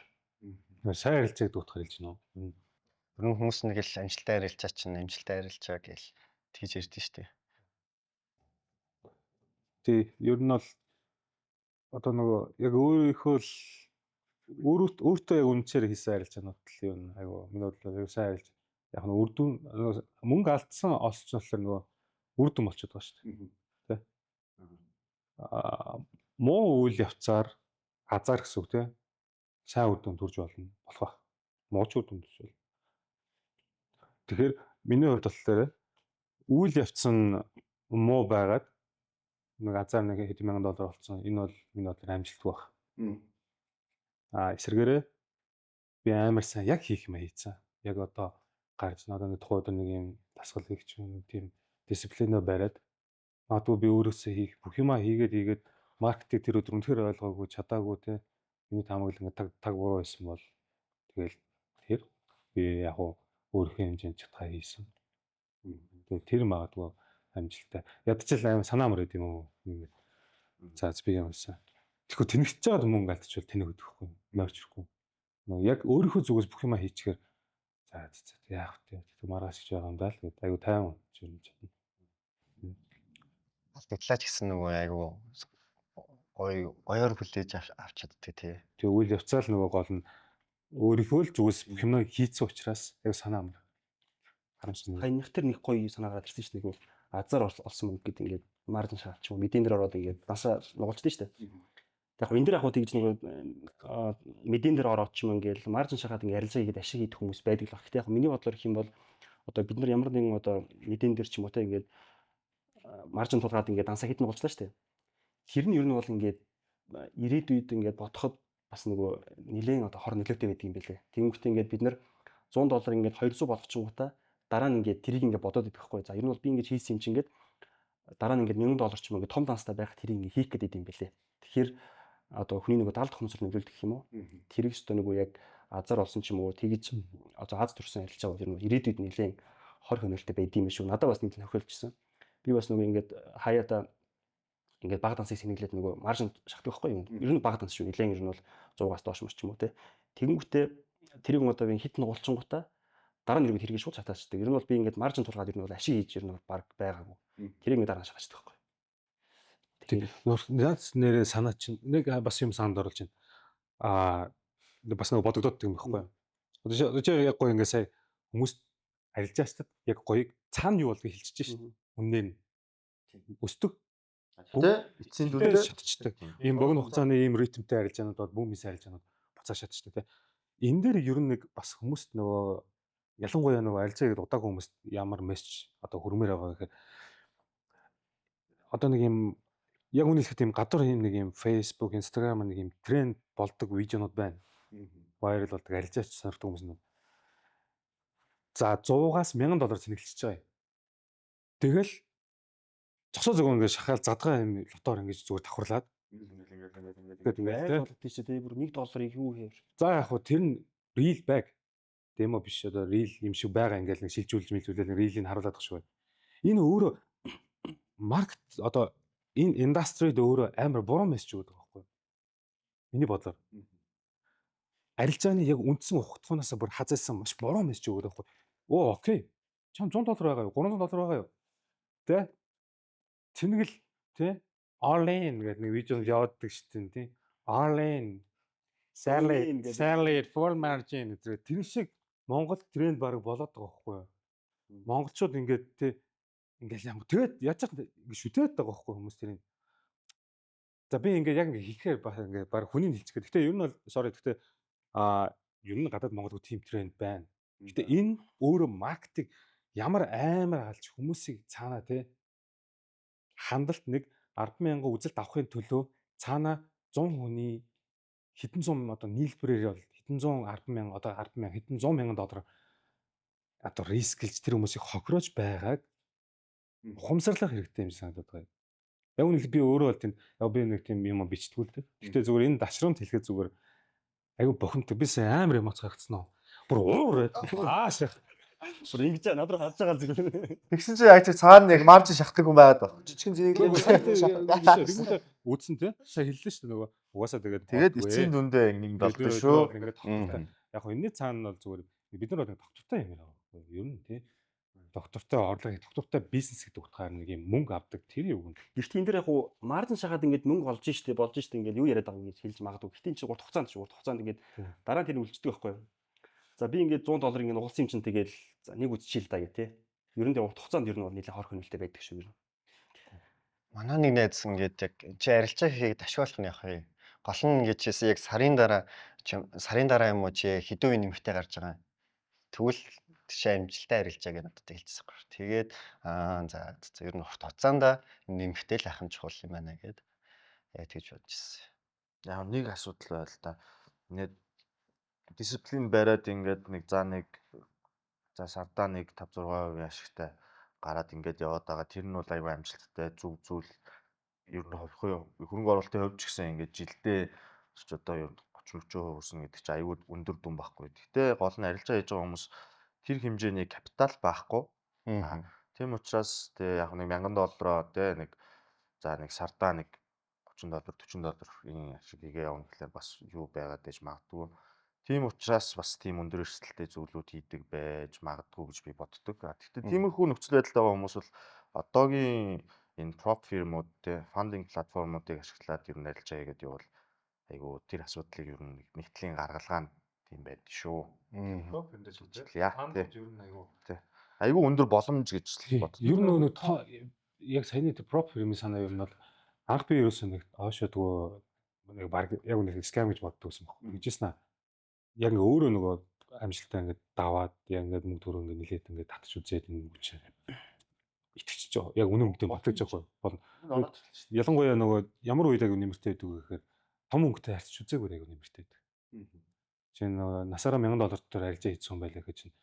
Сайн арилжааг дутахаар хэлж байна уу? Ер нь хүмүүс нэг л амжилттай арилжаа чинь амжилттай арилжаа гэл тэгж ярьдэн шүү дээ. Тий, ер нь бол одоо нөгөө яг өөрийнхөө л өөртөө яг үнэнчээр хийсэн арилжаанууд л юу айгу миний бодлоор айгу сайн арилж, яг нь үр дүн мөнгө алдсан олч болохоор нөгөө үр дүн болчиход байгаа шүү дээ. Тэ. Аа, муу үйл явцаар азар гэсэн үг, тий. Сайн үр дүн төрж болно болох байх. Муу ч үр дүн төрж болно. Тэгэхээр миний хувьд болохоор үйл явц нь муу байгаад нэг азар нэг хэдэн мянган доллар олцсон. Энэ бол миний бодлоор амжилтгүй байх. А эсвэргээрээ би амар сайн яг хийх юм хийцэн. Яг одоо гарч надад нэг тухайн өдөр нэг юм дасгал хийх ч юм, тийм дисциплинаа бариад, магадгүй би өөрөөсөө хийх бүх юмаа хийгээд хийгээд маркетинг тэр өдөр үнэхээр ойлгоогүй, чадаагүй, те, миний таамаглал ингээд таг таг буруу байсан бол тэгэл тэр би яг уу өөрийнхөө хэмжээнд чадхаа хийсэн. Тэгээ тэр магадгүй амжилттай. Ядчил амар санаа мөр байд юм уу? Ингээд за би ямарсан. Тэгэхгүй тэнэгтэж байгаад мөнгө алдчихвал тэнэг өгдөхгүй. Морж ирэхгүй. Нөгөө яг өөрийнхөө зүгээс бүх юмаа хийчихээр за за яах вэ? Тэг маргааш гэж байгаа юм даа л гэдэг. Айгу тайван юм чадна. Алдагдлаа ч гэсэн нөгөө айгу гоё гоёор хүлээж авч чаддаг, тий. Тэгээ үйл явцаа л нөгөө гол нь өөрийнхөө л зүгээс бүх юмаа хийцэн учраас яг санаа амар. Харамсалтай. Ханых тэр нэг гоё санаа гараад ирсэн шүү дээ. Нэг азар олсон мөнгө гэдэг ингээд margin шалч юм мэдэн дээр ороод ингээд насаа нугалчдээ шүү дээ. Яг энэ дээр яг хуу тэгж нэг мэдэн дээр ороод ч юм ингээд margin шахаад ингээд арилжаа хийгээд ашиг хийх хүмүүс байдаг л баг. Гэтэ яг миний бодлоор гэх юм бол одоо бид нар ямар нэгэн одоо мэдэн дээр ч юм уу те, ингээд margin тулгаад ингээд дансаа хитэн нугалчлаа шүү дээ. Тэр нь ер нь бол ингээд ирээдүйд ингээд бодоход бас нөгөө нэлээд одоо хор нөлөөтэй байдаг юм билээ. Тэнгүүтээ ингээд бид нар 100 доллар ингээд 200 болгочингуудаа дараа нь ингээд тэрийг ингээд бодоод идэх байхгүй. За, ер нь бол би ингэж хийсэн юм чинь ингээд Дараа нь ингээд 1000 доллар ч юм уу ингээд том данстай байхад тэрийг ингээд хийх гэдэг юм бэлээ. Тэгэхээр одоо хүний нөгөө даалт ухамсар нөлөөлдөг гэх юм уу? Тэрийг өстө нөгөө яг азар олсон ч юм уу, тэгж одоо аз төрсэн арилжаа бол ер нь ирээдүйд нэлээд хор хөнөөлтэй байд юм шүү. Надад бас нэг тохиолдчихсон. Би бас нөгөө ингээд хаяада ингээд баг дансыг сэнэглээд нөгөө margin шахдаг байхгүй юу? Ер нь баг данс шүү. Нэлээд ер нь бол 100-аас доош мөр ч юм уу те. Тэгэнгүүтээ тэрийг одоо би хит нугалчингуудаа дараа нь ерөөд тэргийг шууд шатаачдаг. Ер нь бол би ингээд margin тулгаад ер нь бол ашиг хийж ер нь бол баг байгаагүй. Тэрийг ингээд дараа нь шатаачдаг байхгүй. Тэгэхээр наац нэрээ санаа чинь нэг бас юм санд оруулж байна. Бас нэг бодогдоод юм байхгүй юу? Одоо чи яг гоё ингээд сая хүмүүс арилжаачтад яг гоёг цаана юу болдгийг хэлчихэж шин. Үннээр нь өсдөг. Тэ эцсийн дүндээ шатчихдаг. Ийм богино хугацааны ийм ритмтэй арилжаанууд бол бүүм хийсэн арилжаанууд буцаа шатчихдаг те. Энэ дээр ер нь нэг бас хүмүүст нөгөө ялангуяа нөгөө арилжаа гэдэг удаагүй хүмүүст ямар мессеж одоо хүрмээр байгаа гэхээр одоо нэг юм яг үнэ хэлэхэд юм гадуур юм нэг юм Facebook, Instagram нэг юм тренд болдог видеонууд байна. Viral болдог, арилжаач сонирхдаг хүмүүс нь. За, 100-аас 1000 доллар цэнэглэж байгаа юм. Тэгэл зогсоо зөвхөн ингээд шахаал задгаа юм лотоор ингэж зүгээр давхарлаад ингээд ингээд болдог тийш тий, бүр 1 долларыг юу хийв. За, яг хуу тэр нь real bag demo биш, одоо real юм шиг байгаа, ингээл нэг шилжүүлж мэлжүүлэл real ийг харуулад байгаа шүү. Энэ өөрөө market, одоо энэ industry д өөрөө амар буруу мессеж өгдөг байхгүй юу? Миний бодлоор. Арилжааны яг үндсэн ухтахуунаас бүр хазаасан маш буруу мессеж өгдөг байхгүй юу? Оо, okay. Чам 100 доллар байгаа юу? 300 доллар байгаа юу? Тэ? Цэнэгэл тэ? All in гэдэг нэг видео явуулдаг шүү дээ, тий. All in, sell it, sell it full margin гэдэг тэр шиг Монгол тренд баг болоод байгаа байхгүй юу? Монголчууд ингээд тий ингээл ямар тэгээд яаж ч ингэ шүтээд байгаа байхгүй хүмүүс тэрийг. За, би ингээд яг ингээ хэлэхээр бас ингээ баг хүний хэлчих гээд. Гэтэ ер нь бол sorry, гэтэ ер нь гадаад Монгол тийм тренд байна. Гэтэ энэ өөрөө маркетинг ямар амар алж хүмүүсийг цаанаа тий хандалт нэг 100000 үзэлт авахын төлөө цаанаа 100 хүний хэдэн зуун одоо нийлбэрээр бол хэдэн зуун 10 мянга, одоо 10 мянга, хэдэн зуун мянган доллар одоо risk лж тэр хүмүүсийг хохироож байгааг ухамсарлах хэрэгтэй юм шиг санагдаад байгаа. Яг үнэхээр би өөрөө бол тийм, яг би нэг тийм юм бичдэггүй л дээ. Гэхдээ зүгээр энэ дашрамт хэлэхэд зүгээр айгүй бохомтой. Би сая амар эмоц гаргацсан уу. Бүр уур ааш. Бүр ингэж над руу харж байгаа зүгээр. Тэгсэн чинь яг тэр цаана яг margin шахдаг хүн байгаад байна. Жижигэн зэглээ. Тэгмүүдээ үүдсэн те. Сая хэллээ шүү дээ, нөгөө угаасаа тэгээд Тэгээд эцсийн дүндээ ингэ болдог шүү. Ингээд тогтвортой. Яг хөө энэний цаана нь бол зүгээр бид нар бол нэг тогтвортой юм яриа. Ер нь тий доктортой орлого, доктортой бизнес гэдэг утгаар нэг юм мөнгө авдаг тэр юу юм. Гэхдээ энэ дээр яг уу margin шахаад ингээд мөнгө олж штэ, болж штэ, ингээд юу яриад байгаа юм гэж хэлж магадгүй. Гэхдээ энэ чинь урт хугацаанд шүү. Урт хугацаанд ингээд дараа нь тэр үлддэг байхгүй юу? За, би ингээд 100 доллар ингээд нугалсан юм чинь тэгэл за нэг үзчихээ л да гэх тээ. Ер нь тэр урт хугацаанд ер нь бол нэлээд хор хөнөөлтэй байдаг шүү ер нь. Манай нэг найз ингээд яг чи арилжаа хийхэд ашиг болох нь явах юм. Гол нь ингэж хэлсэн, яг сарын дараа, сарын дараа юм уу, чи хэдэн үе нэмэгтэй гарч байгаа юм. Тэгвэл тийшээ амжилттай арилжаа гэж надад хэлчихсэн байхгүй. Тэгээд за за, ер нь урт хугацаанд нэмэгтэй л ах нь чухал юм байна гэд яг тэгж бодож ирсэн. Яг нэг асуудал байл та. Ингээд дисциплин бариад ингээд нэг за нэг за сардаа нэг 5 6% ашигтай гараад ингээд яваад байгаа. Тэр нь бол айгүй амжилттай, зөв зүйл. Ер нь хөрөнгө оруулалтын хувьд ч гэсэн ингээд жилдээ ч одоо ер нь 30 40% өснө гэдэг чинь айгүй өндөр дүн байхгүй. Гэхдээ гол нь арилжаа хийж байгаа хүмүүс тэр хэмжээний капитал байхгүй. Тийм учраас тэгээ яг нэг 1000 доллароо тэ нэг за нэг сардаа нэг 30 доллар, 40 долларын ашиг хийгээ явна гэхлээр бас юу байгаад байж магадгүй. Тийм учраас бас тийм өндөр эрсдэлтэй зүйлүүд хийдэг байж магадгүй гэж би боддог. Гэхдээ тиймэрхүү нөхцөл байдалд байгаа хүмүүс бол одоогийн энэ prop firm ууд те funding платформуудыг ашиглаад ер нь арилжаа хийгээд явбал айгүй тэр асуудлыг ер нь нэг төрлийн гаргалгаа нь тийм байдаг шүү. Prop firm дээр ч Яа, фанд тий. ер нь айгүй Айгүй өндөр боломж гэж боддог. Ер нь нөгөө яг саяны тэр prop firm ийн санаа ер нь бол анх би ерөөсөө нэг оошоодгөө, нэг баг яг нэг scam гэж боддог гэсэн баг. Тэгжсэн аа. Яг ингээ өөрөө нөгөө амжилттай ингээд даваад яг ингээд мөнгө төгрөг ингээд нилээд ингээд татж үзээд энэ үгүй чинь итгэж байгаа. Яг үнэн мөнгөтэй ботож байгаа болно. Ялангуяа нөгөө ямар үед аягүй нэмэртэй байдаг вэ гэхээр том мөнгөтэй харьцаж үзээгүй аягүй нэмэртэй байдаг. Чи нөгөө насаараа 1000 доллар дотор арилжаа хийсэн юм байлаа гэхэд чинь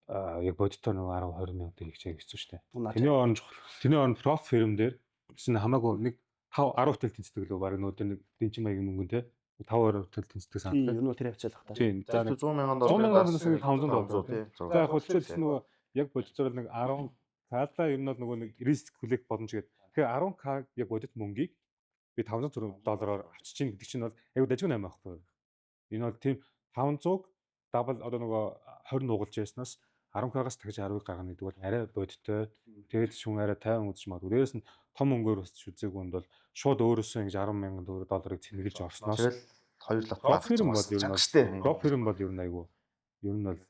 Яг бодитоор нөгөө 10 20 мянган хийх чиг хэцүү шүү дээ. Тэрний оронд чухал. Тэрний оронд prop firm дээр гэсэн хамаагүй нэг 5 10 hotel тэнцдэг лөө баг нөө тэр нэг дэнчин маягийн мөнгөн те 5 20 hotel тэнцдэг санагдав. Тийм, ер нь тэр хавцаалах та. Тийм. За 100 мянган 100 доллар мянган доллараас 500 доллар тий. За яг хөлчөөс нөгөө яг бодитоор нэг 10 таалаа ер нь бол нөгөө нэг риск хүлээх боломж гэдэг. Тэгэхээр 10К яг бодит мөнгийг би 500 доллараар авчиж чинь гэдэг чинь бол айгуу дажгүй 8 байхгүй. Энэ бол тийм 500-г дабл одоо нөгөө 20 нугалж яснаас 10К-гаас дахиж 10-ыг гаргана гэдэг бол арай бодиттой. Тэгээд шүн арай 50 үзэж магадгүй. Дээрээс нь том мөнгөөр өсч үзээгүй нь бол шууд өөрөөсөө ингэж 10 мянган долларыг цэнгэлж орсноос Тэгэл хоёр лот Prop firm бол ер нь бол prop firm бол ер нь айгуу ер нь бол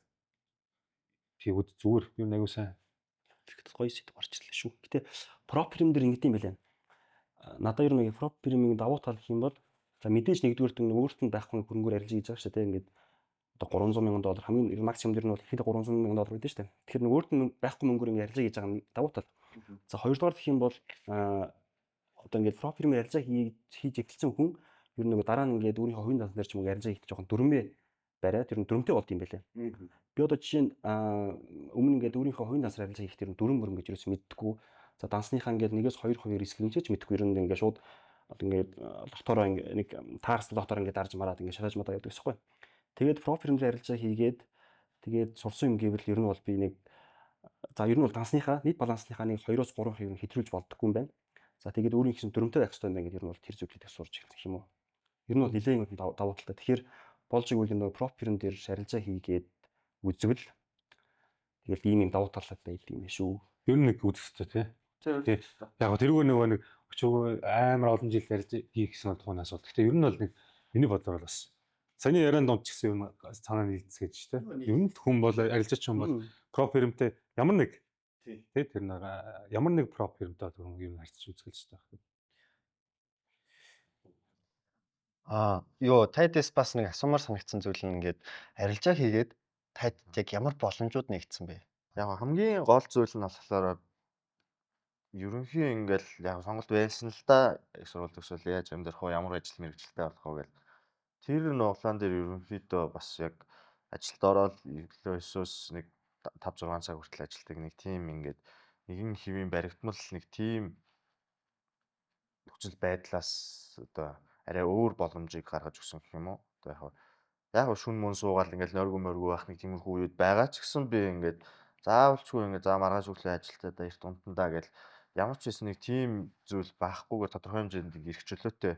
тийм үд зүгээр ер нь айгуу сайн. Тэгэхэд гоё сэдв гарч ирлээ шүү. Гэтэ prop firm дээр ингэдэм байлаа. Надаа ер нь нэг prop firm-ийн давуу тал гэх юм бол за мэдээж нэгдүгээр дүн өөрт нь байхгүй хөрөнгөөр арилж хийж байгаа шүү дээ. Ингээд одоо 300 мянган доллар хамгийн ер нь максимум дэр нь бол ихэд 300 мянган доллар гэдэг шүү дээ. Тэгэхээр нэг өөрт нь байхгүй мөнгөөр ингээд арилж хийж байгаа нь давуу тал. За хоёрдугаар гэх юм бол одоо ингээд prop firm-ээр арилжаа хийж эхэлсэн хүн ер нь нөгөө дараа нь ингээд өөрийнхөө хувийн дансан дээр ч юм уу арилжаа хийх жоохон дүрмээ бариад ер нь дүрмтэй болд юм байлээ. Би одоо жишээ нь өмнө ингээд өөрийнхөө хувийн дансаар арилжаа хийх тэр дүрэм мөрөм гэж юусэн мэддэггүй. За дансныхаа ингээд 1-2% риск нэмжээж мэдгүй ер нь ингээд шууд одоо ингээд лотороо ингээд нэг таарсан лотоор ингээд дарж мараад ингээд шатаж мадаа явдаг гэсэн юм. Тэгээд prop firm дээр арилжаа хийгээд тэгээд сурсан юм гэвэл ер нь бол би нэг за ер нь бол дансныхаа нийт балансныхаа нэг 2-3% нь хэтрүүлж болдоггүй юм байна. За тэгээд өөрийн гэсэн дүрмтэй байх хэрэгтэй юм байна гэдэг ер нь бол тэр зүйлүүдийг сурч эхэлсэн юм уу. Ер нь бол нэлээд давуу талтай. Тэгэхээр болж игэл нөгөө prop firm дээр арилжаа хийгээд үзвэл тэгэл ийм юм давуу талтай байдаг юм шүү. Ер нь нэг үзэх хэрэгтэй тий. Тий. Яг гоо тэрүүгээр нөгөө нэг өчигөө амар олон жил арилж хийх гэсэн бол тухайн асуудал. Гэхдээ ер нь бол нэг миний бодлоор бол бас саяны яриан дунд ч гэсэн юм санаа нийлцэж шүү дээ. Ер нь л хүн бол арилжаач хүн бол prop firm-тэй ямар нэг тий тэр нэг ямар нэг prop firm-тэй хүн юм харьцаж үзэх л хэрэгтэй байна. Юу тайдас бас нэг асуумар санагдсан зүйл нь ингээд арилжаа хийгээд таад яг ямар боломжууд нэгдсэн бэ? Яг хамгийн гол зүйл нь болохоор ерөнхий ингээл яг сонголт байсан л да. Их сургууль төгсөөл яаж амьдрах вэ, ямар ажил мэргэжилтэй болох вэ гэл. Тэр нуглаан дээр ерөнхийдөө бас яг ажилд ороод өглөө 9-өөс нэг 5 6 цаг хүртэл ажилтдаг нэг тийм ингээд нэгэн хэвийн баригдмал нэг тийм нөхцөл байдлаас одоо арай өөр боломжийг гаргаж өгсөн гэх юм уу. Одоо яг шүн мөн суугаал ингээл нойргүй моргүй байх нэг тиймэрхүү үед байгаа ч гэсэн би ингээд заавалчгүй ингээд за маргааш өглөө ажилтаа да эрт унтандаа гэл ямар ч байсан нэг тийм зүйл байхгүйгээр тодорхой хэмжээнд эрх чөлөөтэй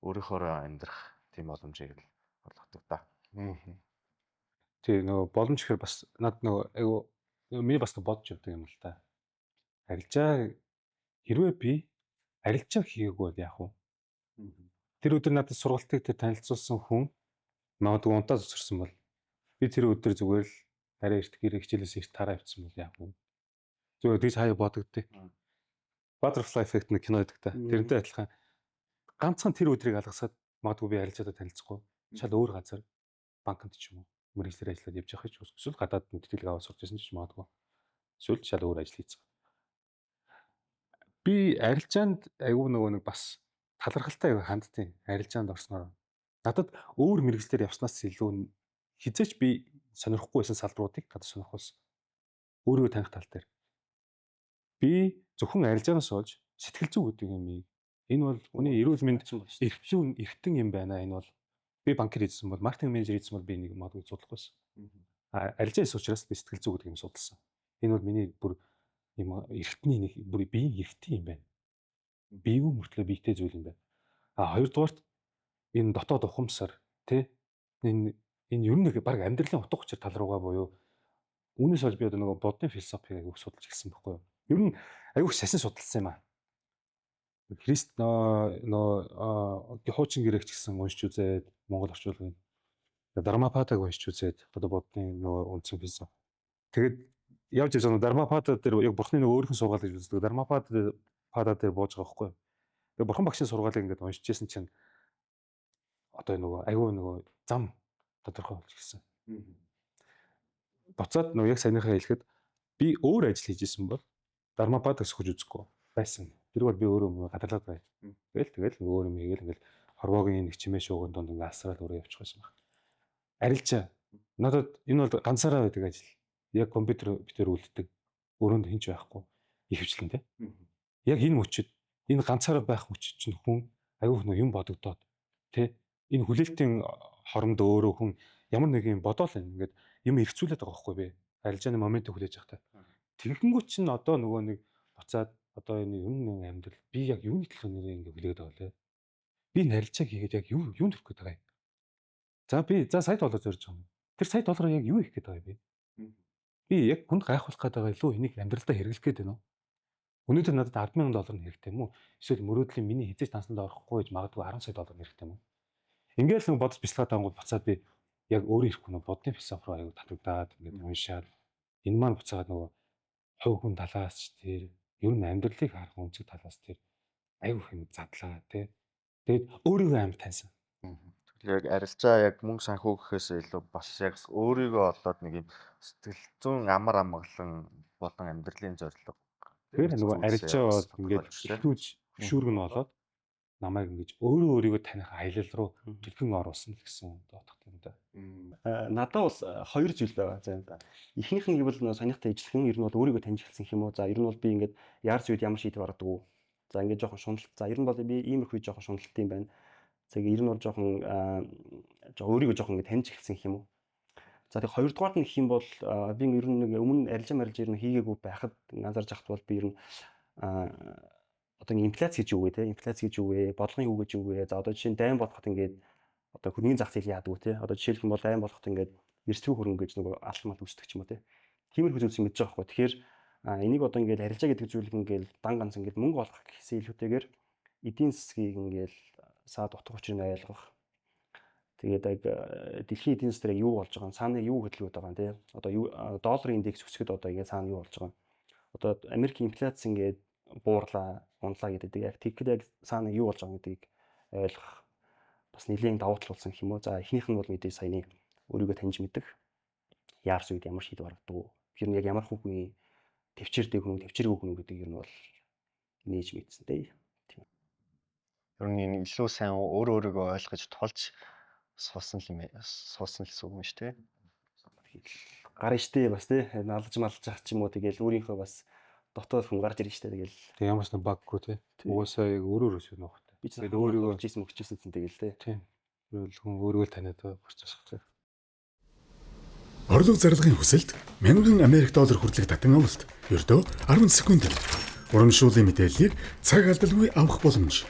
өөрийнхөөрөө амьдрах тийм боломжийг л олгодог та. Тий нөгөө боломж гэхээр бас над нөгөө айгу миний бас бодож явдаг юм л та. Арилжаа хэрвээ би арилжаа хийгээгүй бол яах вэ? Тэр өдөр надад сургалтыг тэр танилцуулсан хүн магадгүй унтаа цэцэрсэн бол би тэр өдөр зүгээр л арай эрт гэрээ хичээлээс эрт тараа явцсан бол яах вэ? Зүгээр тэгж хаяа бодогдтыг. Butterfly effect нэг кино байдаг та. Тэрнтэй адилхан ганцхан тэр өдрийг алгасаад магадгүй би арилжаадаа танилцахгүй. Шал өөр газар банкнд ч юм уу мэргэжлээр ажиллаад явж явах ч эсвэл гадаад тэтгэлэг аваад сурч байсан ч магадгүй. Эсвэл шал өөр ажил хийцэн. Би арилжаанд айгүй нөгөө нэг бас талархалтай айгүй хандтیں۔ Арилжаанд орсноор надад өөр мэргэжлээр явснаас илүү хизээч би сонирхгүй байсан салбаруудыг надад сонирхуулсан. Өөрийгөө таних тал дээр. Би зөвхөн арилжаанаас олж сэтгэл зүй гэдэг юм энэ бол хүний эрүүл мэнд эрхлэн эргэтэн юм байна. Энэ бол би банкэр хийсэн бол маркетинг менежер хийсэн бол би энийг магадгүй судлах байсан. Арилжаа хийсэн учраас би сэтгэл зүй гэдэг юм судалсан. Энэ бол миний бүр юм эргэтний нэг бүр биеийн эргэтэн юм байна. Биегүй мөртлөө биетэй зүйл юм байна. Хоёрдугаарт энэ дотоод ухамсар тий энэ ер нь нэг баг амьдралын утга учир тал руугаа буюу үүнээс болж би одоо нөгөө буддын философиг айгүйх судалж эхэлсэн байхгүй юу. Ер нь айгүйх шашин судалсан юм аа. Христ нөө хуучин грекч гэсэн уншиж үзээд Монгол орчуулгын Дармападаг уншиж үзээд одоо буддын нөгөө үндсэн философи. Тэгээд явж явж байгаа Дармапада дээр яг бурхны нөгөө өөрийнх нь сургаал гэж үздэг. Дармапада пада дээр бууж байгаа байхгүй юу. Тэгээд бурхан багшийн сургаалыг ингээд уншиж байсан чинь одоо нөгөө айгүй нөгөө зам тодорхой болж ирсэн. Буцаад нөгөө яг саяныхаа хэлэхэд би өөр ажил хийж исэн бол Дармапада сөхөж үзэхгүй байсан. Тэр бол би өөрөө гадарлаад бай. Тэгэл өөр юм хийгээл ингээл хорвоогийн нэг чимээ шуугын дунд ингээ асраал өөрөө явчих байсан баг. Арилжаа. Надад энэ бол ганцаараа байдаг ажил. Яг компьютер битэр үлддэг. Өрөөнд хинч байхгүй. Ихэвчлэн тий. Яг энэ мөчөд, энэ ганцаараа байх мөчөд чинь хүн аюух нөө юм бодогдоод тий. Энэ хүлээлтийн хоромд өөрөө хүн ямар нэг юм бодоол ингээд юм эргцүүлээд байгаа байхгүй би. Арилжааны моментыг хүлээж авах та. Тэгэнгүүт чинь одоо нөгөө нэг буцаад одоо энэ юм нэг амьдрал би яг юуны төлөө нэрээ ингээд хүлээгээд байгаа лээ. Би энэ арилжааг хийгээд яг юу юунд хүрэх гээд байгаа юм. За би за сая доллар зорж байгаа юм. Тэр сая доллараар яг юу хийх гээд байгаа юм бэ? Би яг хүнд гайхуулах гээд байгаа илүү энийг амьдралдаа хэрэглэх гээд байна уу? Өнөөдөр надад 10,000 доллар нь хэрэгтэй юм уу? Эсвэл мөрөөдлийн миний хэзээ ч дансанд орохгүй гэж магадгүй 10 сая доллар нь хэрэгтэй юм уу? Ингээл нэг бодож бясалгаад ангууд буцаад би яг өөрөө ирэхгүй нөгөө бодны философи руу аягүй татагдаад ингээд уншаад энэ маань буцаагаад нөгөө хувь хүн талаас ч тэр ер нь амьдралыг харах өнцөг талаас тэр аягүй их юм задлаа тий. Тэгээд өөрийгөө амар таньсан. Тэгвэл яг арилжаа яг мөнгө санхүү гэхээс илүү бас яг өөрийгөө олоод нэг юм сэтгэл зүйн амар амгалан болон амьдралын зорилго. Тэгэхээр нөгөө арилжаа бол ингээд ихэвч хөшүүрэг нь болоод намайг ингэж өөрөө өөрийгөө таних аялал руу төлхөн оруулсан л гэсэн утгатай юм да. Надад бол хоёр зүйл байгаа. За эхнийх нь гэвэл нөгөө саяныхтай ижилхэн ер нь бол өөрийгөө таньж эхэлсэн юм уу? За ер нь бол би ингээд яарс үед ямар шийдвэр гаргадаг уу? За ингээд жоохон шуналт. За ер нь бол би иймэрхүү жоохон шуналт юм байна. За ер нь бол жоохон өөрийгөө жоохон ингээд таньж эхэлсэн юм уу? За тэг хоёрдугаарт нь гэх юм бол би ер нь нэг өмнө арилжаа марилжаа ер нь хийгээгүй байхад анзаарч байхад бол би ер нь одоо инфляц гэж юу вэ те? Инфляц гэж юу вэ? Бодлогын юу гэж юу вэ? За одоо жишээ нь дайн болоход ингээд одоо хөрөнгөний зах зээл яадаг вэ те? Одоо жишээлх юм бол дайн болоход ингээд эрсдэл хөрөнгө гэж нөгөө алт мал үүсдэг ч юм уу те? Тиймэрхүү зүйлс мэдж байгаа байхгүй. Тэгэхээр энийг одоо ингээд арилжаа гэдэг зүйлийг ингээд дан ганц ингээд мөнгө олох гэхээсээ илүүтэйгээр эдийн засгийг ингээд саад утга учирыг ойлгох. Тэгээд яг дэлхийн эдийн засаг юу болж байгаа юм, цаана юу хөдөлгөөд байгаа юм те? Одоо юу долларын индекс өсөхөд одоо ингээд цаана юу болж байгаа юм? Одоо Америкийн инфляц ингээд буурлаа, унлаа гэдэг. Яг тэгэхэд яг цаана юу болж байгаа гэдгийг ойлгох бас нэлийн давуу тал болсон гэх юм уу. За эхнийх нь бол мэдээ саяны өөрийгөө таньж мэдэх. Яарс үед ямар шийдвэр гаргадаг уу? Тэр нь яг ямар хүүхэн төвчээрдэг хүн үү, төвчээргүй хүн үү гэдэг юм бол нээж мэдсэн дээ. Ер нь энэ илүү сайн өөрөө өөрийгөө ойлгож тулж суусан л юм суусан л гэсэн үг юм шүү дээ. Гарна штэ бас тий. Налж малж ах ч юм уу тэгэл өөрийнхөө бас дотоод хүн гарч ирнэ штэ тэгэл. Тэг ямар ч нэг баггүй тий. Угаасаа яг өөрөө өөрөөсөө нөхтэй. Би ч өөрийгөө хийсэн мөгчсэн чинь тэгэл тий. Тийм. Бол хүн өөрийгөө таниад байгаа процесс хэрэгтэй. Орлого зарлагын хүсэлт 1000 Америк доллар хүртэлх татан авалт. Ердөө 10 секунд. Урамшууллын мэдээллийг цаг алдалгүй авах боломж.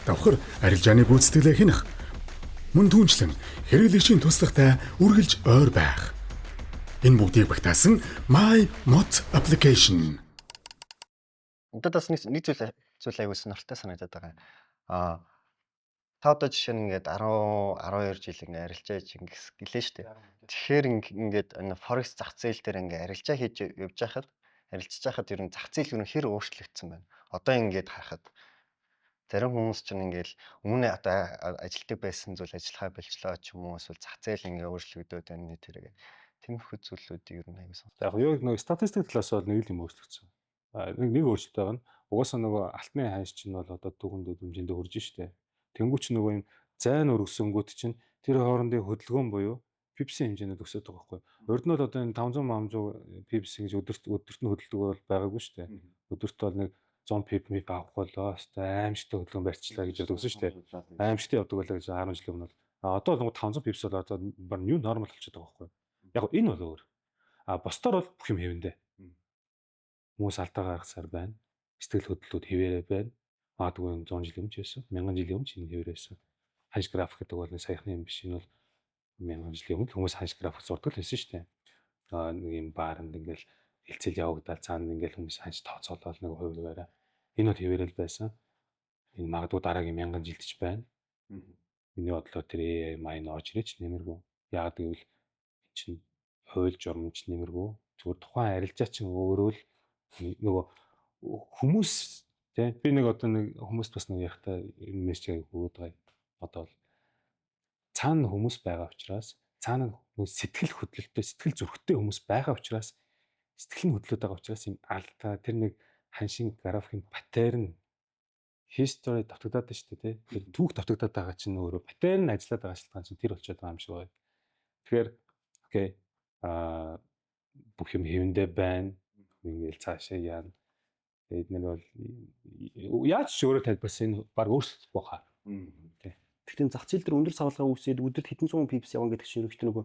Давхар арилжааны гүйцэтгэлээ хянах. Мөн түүнчлэн хэрэглэгчийн туслагтай үргэлж ойр байх. Энэ бүгдийг багтаасан My Mot application. Надад бас нэг зүйл аягүй сонирхолтой санагдаад байгаа. Аа та одоо жишээ нь ингээд 10 12 жил ингээд арилжаа хийж гэлээ шүү дээ. Тэгэхээр ингээд энэ форекс зах зээл дээр ингээд арилжаа хийж явж байхад арилжиж байхад ер нь зах зээл ер нь хэр өөрчлөгдсөн байна. Одоо ингээд харахад зарим хүмүүс чинь ингээд өмнө одоо ажилтдаг байсан зүйл ажиллахаа болчлоо ч юм уу эсвэл зах зээл ингээд өөрчлөгдөд байна тэрэг. Тиймэрхүү зүйлүүдийг ер нь аягүй сон. Яг юу нэг статистик талаас бол нэг л юм өөрчлөгдсөн. Нэг өөрчлөлт байгаа нь угаасаа нөгөө алтны ханш чинь бол одоо түүхэнд хэмжээндээ хүрж штэ. Тэнгүүч нөгөө юм зайн өргөсөнгүүт чинь тэр хоорондын хөдөлгөөн буюу пипсийн хэмжээнүүд өсөд байгаа байхгүй. Урд нь бол одоо энэ 500 800 пипс гэж өдөрт өдөрт нь хөдөлдөг бол байгаагүй штэ. Өдөрт бол нэг 100 пип мип авах болоо хэвээ аимшигтай хөдөлгөөн барьчлаа гэж өгсөн штэ. Аимшигтай явдаг байлаа гэж 10 жилийн өмнө бол. А одоо нөгөө 500 пипс бол одоо баг new normal болчиход байгаа байхгүй. Яг энэ бол өөр. А бусдаар бол бүх юм хэвэндээ. Хүмүүс алдаа гаргасаар байна. Сэтгэл хөдлөлүүд хэвээрээ байна. Магадгүй 100 жилийн өмнө ч байсан, 1000 жилийн өмнө ч энэ хэвээрээ байсан. Ханш график гэдэг бол нэг саяхны юм биш. Энэ бол 1000 жилийн өмнө хүмүүс ханш график зурдаг л байсан шүү дээ. Аа нэг юм бааранд ингээл хэлцэл явагдаад цаана ингээл хүмүүс ханш тооцоолол нэг хуваараа. Энэ бол хэвээрээ л байсан. Энэ магадгүй дараагийн 1000 жилд ч байна. Миний бодлоор тэр AI майн орж ирээч нэмэргүй. Яагаад гэвэл эн чинь хууль журмч нэмэргүй. Зүгээр тухайн арилжаа чинь өөрөө л нөгөө хүмүүс тий би нэг одоо нэг хүмүүст бас нэг яхта мессеж өгөөд байгаа. Одоо бол цаана хүмүүс байгаа учраас цаана нөгөө сэтгэл хөдлөлтөй сэтгэл зүрхтэй хүмүүс байгаа учраас сэтгэл нь хөдлөөд байгаа учраас юм алдаа тэр нэг ханшин графикийн паттерн history давтагдаад байна шүү дээ тий. Тэр түүх давтагдаад байгаа чинь өөрөө паттерн ажиллаад байгаа шалтгаан чинь тэр болчиход байгаа юм шиг байна. Тэгэхээр окей Бүх юм хэвэндээ байна. Ингээл цаашаа яана. Тэгээд эднэр бол яаж ч өөрөөр тайлбарсан энэ баг өөрчлөгдөхгүй хаа. Тий. Гэхдээ зах зээл дээр өндөр савлгаа үүсээд өдөрт хэдэн зуун pips явна гэдэг чинь ерөнхийдөө нөгөө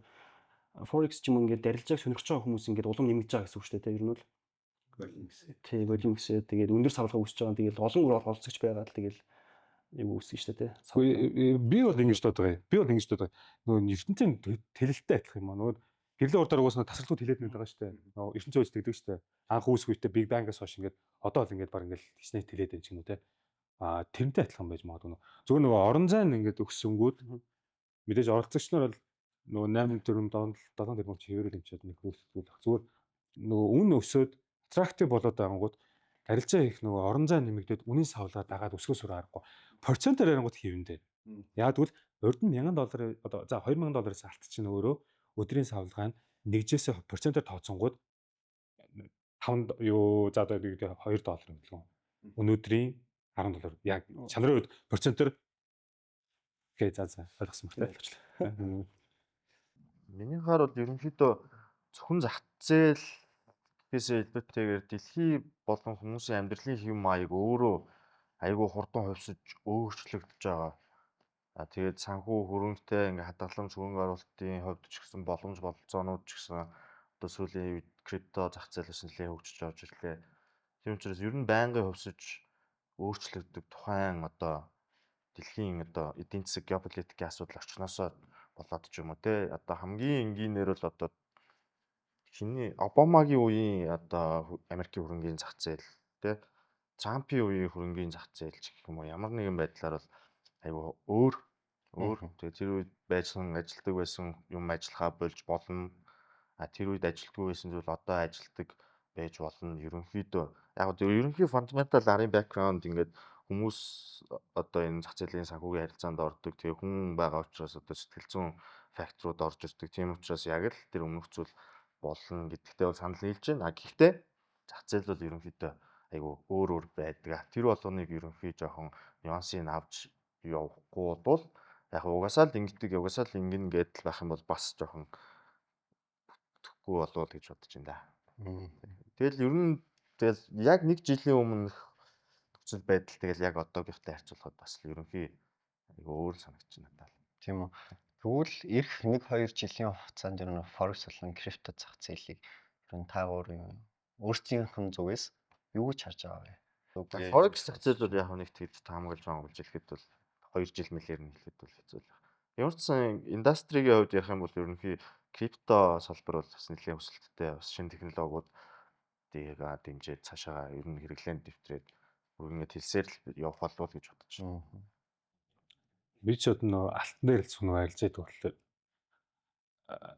forex ч юм уу ингээд арилжааг сонирхож байгаа хүмүүс ингээд улам нэмэгдэж байгаа гэсэн үг шүү дээ, тийм ер нь бол. Тий, volume гэсэн. Тэгээд өндөр савлгаа үүсэж байгаа. Тэгээд олон өөр оролцогч байгаа л тэгэл юу үүсгэн шүү дээ, тий. Би бол ингэж боддог юм. Би бол ингэж боддог. Нөгөө ертөнцийн тэлэлтэй адилхан юм аа. Нөгөө гэрлийн урдаар угаасаа тасралтгүй тэлээд нэг байгаа шүү дээ. Нөгөө ертөнцийн үйл тэгдэг шүү дээ. Анх үүсэх үедээ Big Bang-аас хойш ингээд одоо л ингээд баг ингээд хичнээн тэлээд байж юм уу те. Аа, тэрнтэй адилхан байж магадгүй. Зүгээр нөгөө орон зайн ингээд өгсөнгүүд мэдээж оролцогч нар бол нөгөө 8 4 7 7 тэрбум чи хэвээрэл юм чад нэг хөлтгөл. Зүгээр нөгөө үн өсөөд attractive болоод байгангууд арилжаа хийх нөгөө орон зай нэмэгдээд үнийн савлгаа дагаад өсгөөс өөр аргагүй. Процентоор ярингууд хэвэндээ. Яг тэгвэл урд нь 1000 доллар, одоо за 2000 доллараас алт чинь өөрөө өдрийн савлгаа нь нэгжээсээ процентоор тооцонгууд 5 юу, за одоо 2 доллар юм лээ. Өнөөдрийн 10 доллар яг чанарын үед процентоор. Okay, за за, ойлгосон байна. Ойлголоо. Миний хаар бол ерөнхийдөө зөвхөн зах зээл гэхээсээ илүүтэйгээр дэлхий болон хүмүүсийн амьдралын хэв маяг өөрөө айгүй хурдан хувьсаж өөрчлөгдөж байгаа. А тэгээд санхүү хөрөнгөтэй ингээ хадгаламж, хөрөнгө оруулалтын хувьд ч гэсэн боломж бололцоонууд ч гэсэн одоо сүүлийн үед крипто зах зээл бас нэлээд хөгжиж орж ирлээ. Тийм учраас ер нь байнгын хувьсаж өөрчлөгдөг тухайн одоо дэлхийн одоо эдийн засаг, геополитикийн асуудал орчноосоо болоод ч юм уу те, одоо хамгийн энгийнээр бол одоо хиний Обамагийн үеийн одоо Америкийн хөрөнгийн зах зээл те, Трампын үеийн хөрөнгийн зах зээл ч гэх юм уу, ямар нэгэн байдлаар бол айгүй өөр өөр. Тэгээ тэр үед байсан ажилтдаг байсан юм ажиллахаа болж болно. А тэр үед ажилтгүй байсан зүйл одоо ажилтдаг байж болно. Ерөнхийдөө яг гоо ерөнхий fundamental арын background ингээд хүмүүс одоо энэ зах зээлийн санхүүгийн харилцаанд ордог. Тэгээ хүн байгаа учраас одоо сэтгэл зүйн факторууд орж ирдэг. Тийм учраас яг л тэр өмнөх зүйл болно гэдэгтээ бол санал нийлж байна. А гэхдээ зах зээл бол ерөнхийдөө айгүй өөр өөр байдаг. Тэр болгоныг ерөнхий жоохон нюансыг авч явахгүй бол яг угаасаа л ингэдэг, угаасаа л ингэнэ гэдэл байх юм бол бас жоохон бүтэхгүй болов гэж бодож байна да. Тэгэл ер нь тэгэл яг нэг жилийн өмнөх нөхцөл байдал тэгэл яг одоогийнхтай харьцуулахад бас л ерөнхий айгүй өөр санагдаж байна надад. Тийм үү. Тэгвэл ирэх 1 2 жилийн хугацаанд ер нь forex болон крипто зах зээлийг ер нь та гурвын өөрсдийнх нь зүгээс юу гэж харж байгаа вэ? Forex зах зээл бол яг нэг тэгж таамаглаж маамаглаж хэлэхэд бол 2 жил мэлээр нь хэлэхэд бол хэцүү л байна. Ямар ч сан industry гийн хувьд ярих юм бол ерөнхий крипто салбар бол бас нэлээд өсөлттэй, бас шинэ технологиуд дийгаа дэмжиж цаашаага ер нь хэрэглээнд дэвтрээд бүрнгээ хэлсээр л явах болов уу гэж бодож байна. Би ч одоо нөгөө алтан дээр л зөвхөн нөгөө арилжаад байдаг болохоор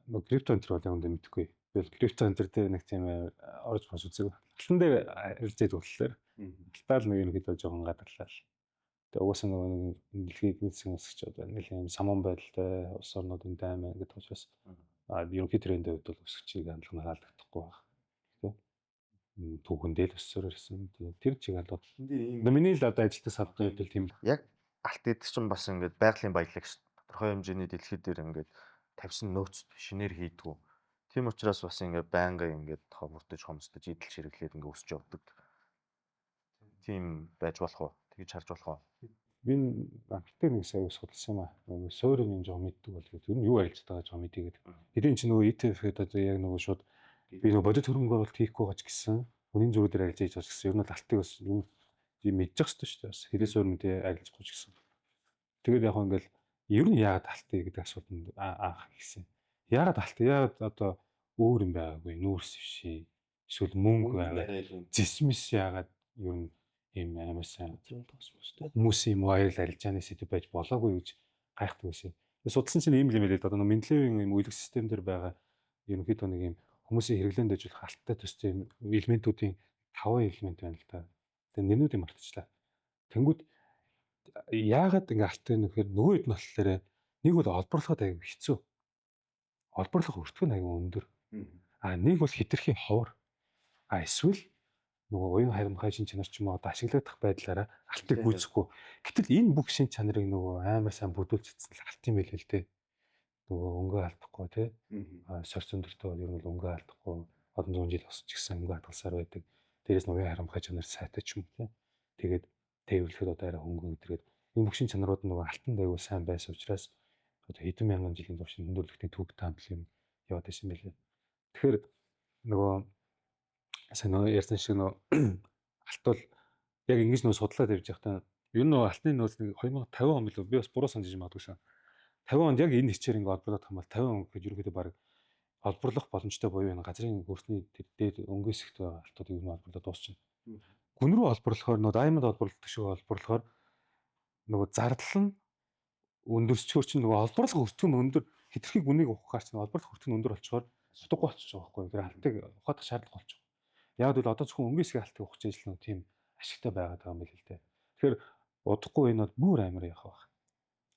нөгөө крипто энэ төр бол яг үндэ мэдэхгүй. Би бол крипто энэ төр дээр нэг тийм орж бос үзег. Алтан дээр арилжаад болохоор алтаал нэг ерөнхийдөө жоохон гадарлаа. Тэгээ угаасаа нөгөө нэг дэлхийн эдийн засгийн өсөж одоо нэлээд юм саман байдалтай улс орнуудын даймаа гэдэг учраас ерөнхий трендийн хувьд бол өсөж хандлага нь хаалдахгүй байх. Түүхэндээ л өссөөр ирсэн. Тэр чиг алга. Миний л одоо ажилтны салбарын хувьд л тийм. Яг алт гэдэг чинь бас ингээд байгалийн баялаг шүү. Тодорхой хэмжээний дэлхий дээр ингээд тавьсан нөөц шинээр хийдгүү. Тийм учраас бас ингээд байнгын ингээд хомордож хомсдож идэл ширгэлээд ингээд өсөж явдаг. Тийм байж болох уу? Тэгж харж болох уу? Би алтыг нэг сая судалсан юм аа. Нөгөө суурин юм жоо мэддэг бол ер нь юу арилжаад байгаа жоо мэдээгээд. Хэдийн чинь нөгөө ETF гэдэг одоо яг нөгөө шууд би нөгөө бодит хөрөнгө оруулалт хийхгүй байгаа ч гэсэн үнийн зүрх дээр арилжаа хийж байгаа ч гэсэн ер нь бол алтыг бас юм мэдчих хэрэгтэй шүү дээ. Бас хэрэг суурь мэдээ арилжахгүй ч гэсэн. Тэгээд яг ингээл ер нь яагаад алтыг гэдэг асуултанд анх хийсэн. Яагаад алт, яагаад одоо өөр юм байгаагүй, нүүрс биш эсвэл мөнгө байгаа. Зэсмэс яагаад ер нь ийм амар сайн хүмүүсийн юм баяр арилжааны сэдв байж болоогүй гэж гайхдаг байсан. Судалсан чинь ийм л юм хэлээд одоо нөө Менделеевийн ийм үеиг систем дээр байгаа ерөнхийдөө нэг ийм хүмүүсийн хэрэглээнд ажиллах алттай төстэй ийм элементүүдийн 5 элемент байна л да. Тэгээ нэрнүүдийг мартчихлаа. Тэнгүүд яагаад ингээ алттай нөхөр нөгөө хэд нь болохоор нэг бол олборлоход аягүй хэцүү. Олборлох өртгөн аягүй өндөр. А нэг бол хитрхи ховор. А эсвэл нөгөө уян харамхай шин чанар ч юм уу одоо ашиглагдах байдлаараа алтыг гүйцэхгүй. Гэтэл энэ бүх шин чанарыг нөгөө амар сайн бүрдүүлж чадсан л алт юм байлээ л дээ. Нөгөө өнгө алдахгүй тий. Сорц өндөртэй бол ер нь өнгө алдахгүй, Олон зуун жил болсон ч гэсэн мөнгө хадгалсаар байдаг. Дээрээс нь уян харамхай чанар сайтай ч юм уу те. Тэгээд тээвэрлэхэд одоо арай хөнгөн өдрөөд энэ бүх шин чанарууд нь нөгөө алтанд аягүй сайн байсан учраас одоо хэдэн мянган жилийн турш өндөрлөгтний төг таамал юм яваад байсан байлээ. Тэгэхээр нөгөө сайн нөгөө ярьсан шиг нөгөө алт бол яг ингэж нөгөө судлаад явж байхдаа ер нь нөгөө алтны нөөц нэг 2050 он билүү, би бас буруу санаж магадгүй шүү. 50 онд яг энэ хичээр ингээ олборлох юм бол 50 он гэхэд ерөнхийдөө баг олборлох боломжтой буюу энэ газрын хөрсний тэр дээд өнгө хэсэгт байгаа алтууд ер нь олборлоод дуусчихна. Гүн рүү олборлохоор нөгөө diamond олборлолт шиг олборлохоор нөгөө зардал нь өндөрсчгөр чинь нөгөө олборлох өртөг нь өндөр, хэтэрхий гүнийг ухахаар чинь олборлох өртөг нь өндөр болчоор утгагүй болчихж байгаа байхгүй юу. Тэр алтыг ухаадах шаардлага болчих. Яг л одоо зөвхөн өнгө хэсгийн алтыг ухаж ижил нэг тийм ашигтай байгаад байгаа юм билээ л дээ. Тэгэхээр удахгүй энэ бол бүр амар явах байх.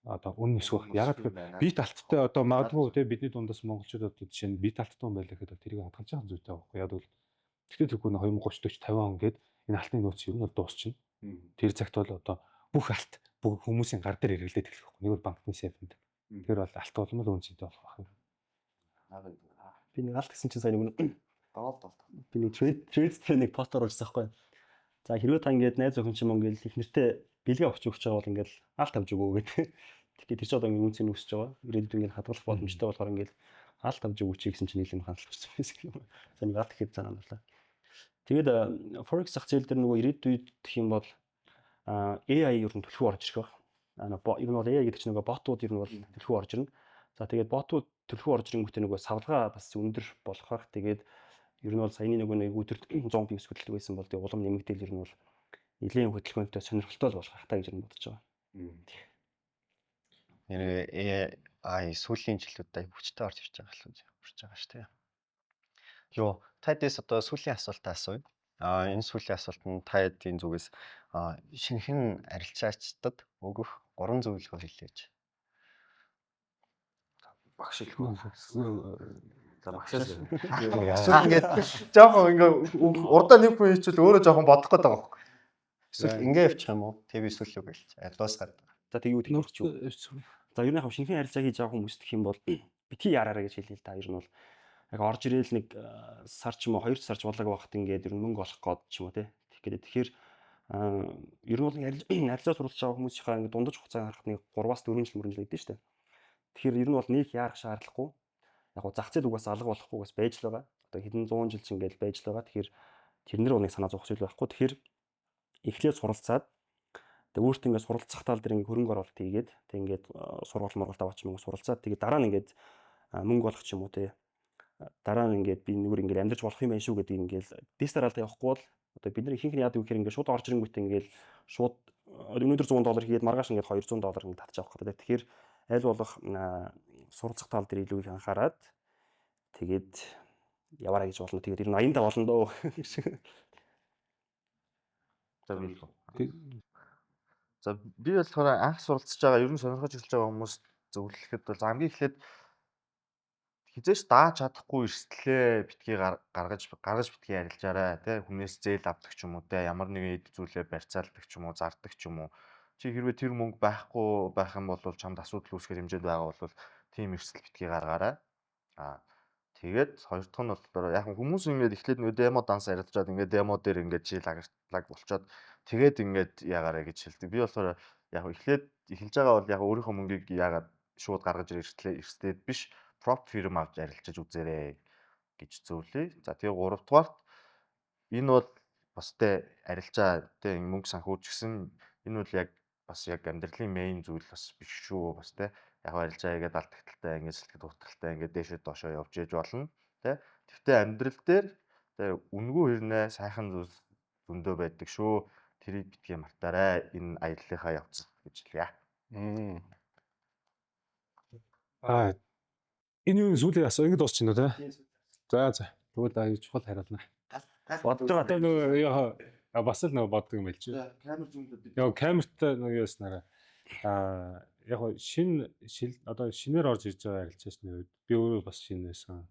Одоо үн өсөх байх. Яг тэгэхээр бит алттай одоо магадгүй те бидний дундаас монголчууд одоо жишээ нь бит алттай хүн байлаа гэхэд тэрийг хадгалж байгаа зүйтэй байхгүй. Яг бол тэгтээ тэрхүү 2030 40 50 он гээд энэ алтны нөөц ер нь бол дуусчихна. Тэр цагт бол одоо бүх алт бүх хүмүүсийн гар дээр хэрэглээд эхлэх байхгүй. Нэг бол банкны сейфэнд. Тэгэхээр бол алт улам л үн цэнтэй болох байх. Би нэг алт гэсэн чинь сая нэг Доол. Би нэг trade дээр нэг пост оруулсан байхгүй. За хэрвээ та ингээд найз охин ч юм уу ингээд их нэртэй бэлгээ авч өгч байгаа бол ингээд алт авч өгөө гэдэг. Тэгэхээр тэр чинь одоо ингээд үн цэн өсөж байгаа. Ирээдүйд ингээд хадгалах боломжтой болохоор ингээд алт авч өгөөч гэсэн чинь нийлэм хандлага ирсэн байсан юм. За нэг алт гэхэд санаа орлоо. Тэгээд forex зах зээл дээр нөгөө ирээдүйд гэх юм бол AI ер нь түлхүү орж ирэх байх. Ер нь бол AI гэдэг чинь нөгөө ботууд ер нь бол түлхүү орж ирнэ. За тэгээд ботууд түлхүү орж ирэнгүүтээ нөгөө савлгаа бас өндөр болох байх. Тэгээд ер нь бол саяны нөгөө нэг өдөрт 100 pips хөдөлгөөн байсан бол тэгээд улам нэмэгдээл ер нь бол нэлийн хөдөлгөөнтэй сонирхолтой л болох байх та гэж нь бодож байгаа. Нэр AI сүүлийн жилүүдэд аяг хүчтэй орж ирж байгаа л үрж байгаа шүү дээ. Йоо, та хэдээс одоо сүүлийн асуултаа асууя. Энэ сүүлийн асуулт нь та хэдийн зүгээс шинэхэн арилжаачдад өгөх 3 зөвлөгөө хэлээч. Багш хэлэх үү? За багшаас. Эсвэл ингээд Жоохон ингээ урдаа нэг хүн хийчихвэл өөрөө жоохон бодох гээд байгаа байхгүй. эсвэл ингээ явчих юм уу? Тэг би сүүлийн үг хэлчих. Дуусгаад. За тэг юу тэгчих юу? За ер нь яг шинэхэн арилжаа хийж байгаа хүмүүс гэх юм бол битгий яраарай гэж хэлье л да. Ер нь бол яг орж ирээл нэг сар ч юм уу 2 сар ч болоог байхад ингээд ер нь мөнгө олох гээд ч юм уу те. Тэгэхээр тэгэхээр ер нь бол арилжаа суралцж байгаа хүмүүсийнхаа ингээд дундаж хугацааг харахад нэг 3-аас 4 жил мөрөн жил гэдэг нь шүү дээ. Тэгэхээр ер нь бол нэг яарах шаардлагагүй. Яг гоо зах зээл угаас алга болохгүй бас байж л байгаа. Одоо хэдэн зуун жил ч ингээд байж л байгаа. Тэгэхээр тэрнэр бол нэг санаа зовох зүйл байхгүй. Тэгэхээр эхлээд суралцаад тэг өөртөө ингээд суралцах тал дээр ингээд хөрөнгө оруулалт хийгээд тэг ингээд сургууль мургалт аваач мөнгө суралцаад тэгээд дараа нь ингээд мөнгө олох ч юм уу те дараа нь ингээд би нүгэр ингээд амьдарч болох юм байна шүү гэдэг ингээд дэс дараалал явахгүй бол одоо бид нар ихэнх нь яадаг вэ гэхээр ингээд шууд орж ирэнгүүтээ ингээд шууд өнөөдөр 100 доллар хийгээд маргааш ингээд 200 доллар ингээд татчих авах гэдэг. Тэгэхээр аль болох суралцах тал дээр илүү их анхаарад тэгээд яваарай гэж болно. Тэгээд ер нь 85 болно дөө. За би хэлэх үү? За би болохоор анх суралцж байгаа, ер нь сонирхож эхэлж байгаа хүмүүс зөвлөхэд бол хамгийн эхлээд хизээч дааж чадахгүй эрсдлээ битгий гаргаж битгий арилжаарай тий, хүнээс зээл авдаг ч юм уу те, ямар нэгэн эд зүйлээ барьцаалдаг ч юм уу, зардаг ч юм уу. Чи хэрвээ тэр мөнгө байхгүй байх юм бол чамд асуудал үүсгэх хэмжээнд байгаа бол тийм эрсдэл битгий гаргаарай. Тэгээд хоёр дахь нь болохоор яг хүмүүс ингээд эхлээд нөгөө демо данс арилжаад ингээд демо дээр ингээд чи лаг болчоод тэгээд ингээд яагаарэ гэж хэлдэг. Би болохоор яг эхлээд эхэлж байгаа бол яг өөрийнхөө мөнгийг яагаад шууд гаргаж эрсдээд биш, prop firm авч арилжаж үзээрэй гэж зөвлөе. За тэгээ гурав дугаарт энэ бол бас те арилжаа те мөнгө санхүү ч гэсэн энэ бол яг бас яг амьдралын main зүйл бас биш шүү бас те. Яг арилжаа хийгээд алдагдaltaй ингээд сэлтгэд утгалтай ингээд дээшээ доошоо явж ээж болно те. Гэхдээ амьдрал дээр те үнэгүй хэрнээ сайхан зүйл зөндөө байдаг шүү. Тэрийг битгий мартаарай энэ аяллахаа явцад гэж хэлье. Энэ юу сүүлийн асуу ингэ дуусчихно те. За за. Тэгвэл аюу чухал хариулна. Бодож байгаа. Одоо нөгөө яа бас л нөгөө боддог юм байл чи. Камер зүүнлээд. Яа камертай нөгөө яаснараа яг шин одоо шинээр орж ирж байгаа арилжаачны хувьд би өөрөө бас шинэ байсан.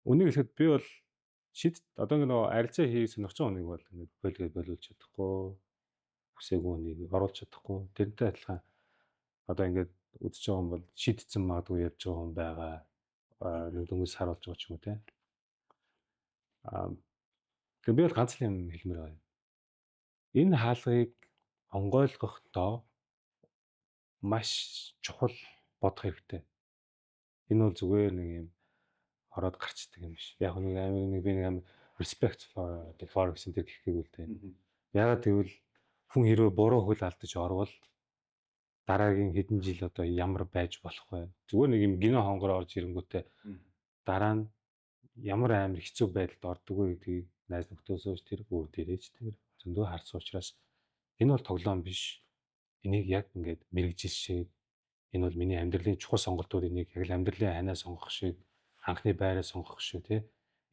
Үнийг хэлэхэд би бол шид одоо ингэ нөгөө арилжаа хийх сонирхож байгаа хүнийг бол ингэ болгээд болиулж чадахгүй, хүсээгүй хүнийг оруулж чадахгүй. Тэрнтэй адилхан одоо ингээд үзэж байгаа юм бол шидсэн магадгүй явж байгаа хүн байгаа. Нэг дөнгөж сар болж байгаа ч юм уу те. Тэгээ би бол ганц л юм хэлмээр байгаа юм. Энэ хаалгыг онгойлгохдоо маш чухал бодох хэрэгтэй. Энэ бол зүгээр нэг юм ороод гарчдаг юм биш. Яг нэг амар нэг би нэг амар respect for the forex энэ гэхийг үл дээ. Ягаад гэвэл хүн хэрвээ буруу хөл алдаж орвол дараагийн хэдэн жил одоо ямар байж болох вэ? Зүгээр нэг юм гинэ хонгор орж ирэнгүүтээ дараа нь ямар амар хэцүү байдалд ордог вэ гэдгийг найз нөхдөсөө тэр өөр дээрээ ч тэр зөндөө харсан учраас энэ бол тоглоом биш. Энийг яг ингээд мэргэжил шиг, энэ бол миний амьдралын чухал сонголтуудын нэг, яг л амьдралын ханаа сонгох шиг, анхны байраа сонгох шиг тий.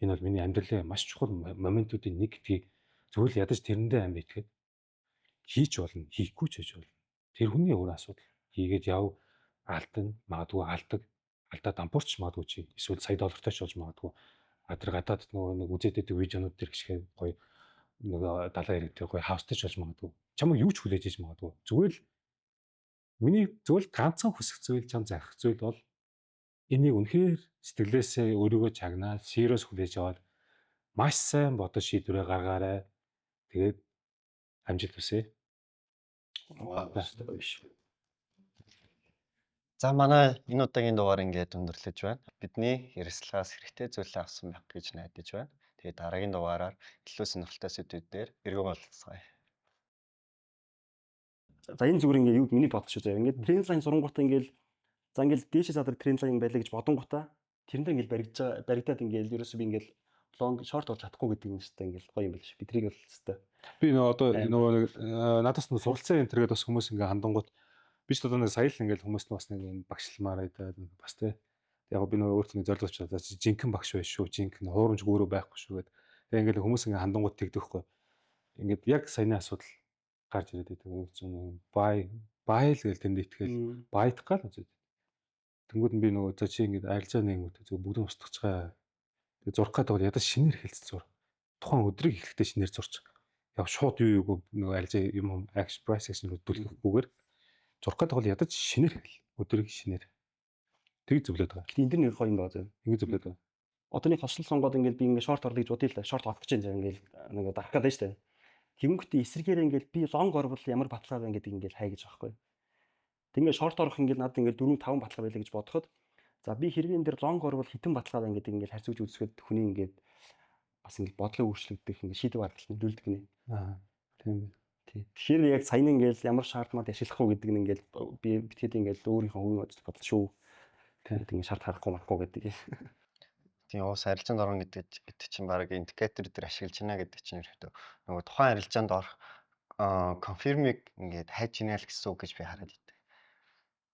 Энэ бол миний амьдралын маш чухал моментуудын нэг гэдгийг зүгээр л ядаж тэрэндээ амар итгээд хийж болно, хийхгүй ч хийж болно. Тэр хүний өөр асуудал. Хийгээд яв, алдана, магадгүй алдаг, алдаа дампуурч магадгүй чи эсвэл сая доллартай ч болж магадгүй. А тэр гадаад нөгөө нэг үзээд байдаг видеонууд дээр гიშгээ гоё нөгөө далайн иргэдтэй гоё house тай ч болж магадгүй. Чамайг юу ч хүлээж иж магадгүй. Зүгээр л миний зүгээр л ганцхан хүсэх зүйл, чам захих зүйл бол энийг үнэхээр сэтгэлээсээ өөрийгөө чагнаад serious хүлээж аваад маш сайн бодож шийдвэрээ гаргаарай. Тэгээд амжилт хүсье. Биш. За, манай энэ удаагийн дугаар ингээд өндөрлөж байна. Бидний ярилцлагаас хэрэгтэй зүйлээ авсан байх гэж найдаж байна. Тэгээд дараагийн дугаараар илүү сонирхолтой сэдвүүдээр эргэн уулзцгаая. За, энэ зүгээр ингээ юу миний бодол шүү заяа. Ингээд trend line зурангуудаа ингээл за ингээл дээшээ задар trend line байлаа гэж бодонгуудаа тэрэн дээр ингээл баригдаж байгаа, баригдаад ингээл ерөөсөө би ингээл long short болж чадахгүй гэдэг юм шүү дээ. Ингээл гоё юм байл шүү. Би тэрийг бол хэвээр. Би нөгөө одоо нөгөө нэг надаас нэг суралцсан энэ төргээд бас хүмүүс ингээ хандангууд би ч одоо нэг сая л ингээл хүмүүс нь бас нэг юм багшламаар байдаг бас те. Яг би нөгөө өөртөө нэг зорилго авчаа. За, жинхэнэ багш байж шүү. Жинхэнэ хуурамч гөрөө байхгүй шүү гэд. Тэгээ ингээл хүмүүс ингээ хандангууд тэгдэхгүй. Ингээд яг саяны асуудал гарч ирээд байдаг. Зүн buy buy л гээл тэнд итгэл buy-дах гал үзээд. Тэнгүүд нь би нөгөө за чи ингээд арилжаа нэгмүүд зөв бүгд нь устгах. Тэгээ зурх гэдэг бол ядаж шинээр эхэлсэн зур. Тухайн өдрийг эхлэхдээ шинээр зурч. Яг шууд юу юуг нөгөө арилжаа юм action price action руу түлхэхгүйгээр зурх гэдэг бол ядаж шинээр эхэл. Өдрийг шинээр. Тэг зөвлөд байгаа. Гэтэ энэ дэр нэг гоё юм байгаа зөө. Ингэ зөвлөд байгаа. Одоо нэг хослол сонгоод ингээд би ингээд short орлоо гэж бодъё л да. Short орох гэж байна ингээд нэг дарах гэдэг нь шүү дээ. Тэгэнгүүтээ эсрэгээр ингээд би long орвол ямар баталгаа байна гэдэг ингээд хай гэж байгаа байхгүй. Тэг ингээд short орох ингээд надад ингээд 4 5 баталгаа байлаа гэж бодоход за би хэрвээ энэ дэр long орвол хэдэн баталгаа байна гэдэг ингээд харьцуулж үзэхэд хүний ингээд бас ингээд бодлоо өөрчлөгдөх, ингээд шийдвэр гаргалт нөлөөлдөг гинэ. Аа, тийм. Тий. Тэгэхээр яг саяны ингээд ямар шаардмаар ашиглах уу гэдэг нь ингээд би битгэд ингээд өөрийнхөө хувийн бодол шүү. Тэгээд ингээд шарт харахгүй марахгүй гэдэг. Тийм, уус арилжаанд орно гэдэг чинь баг индикатор дээр ашиглаж байна гэдэг чинь ерөөдөө нөгөө тухайн арилжаанд орох confirm-ыг ингээд хайж ийнэ л гэсэн үг гэж би хараад идэв.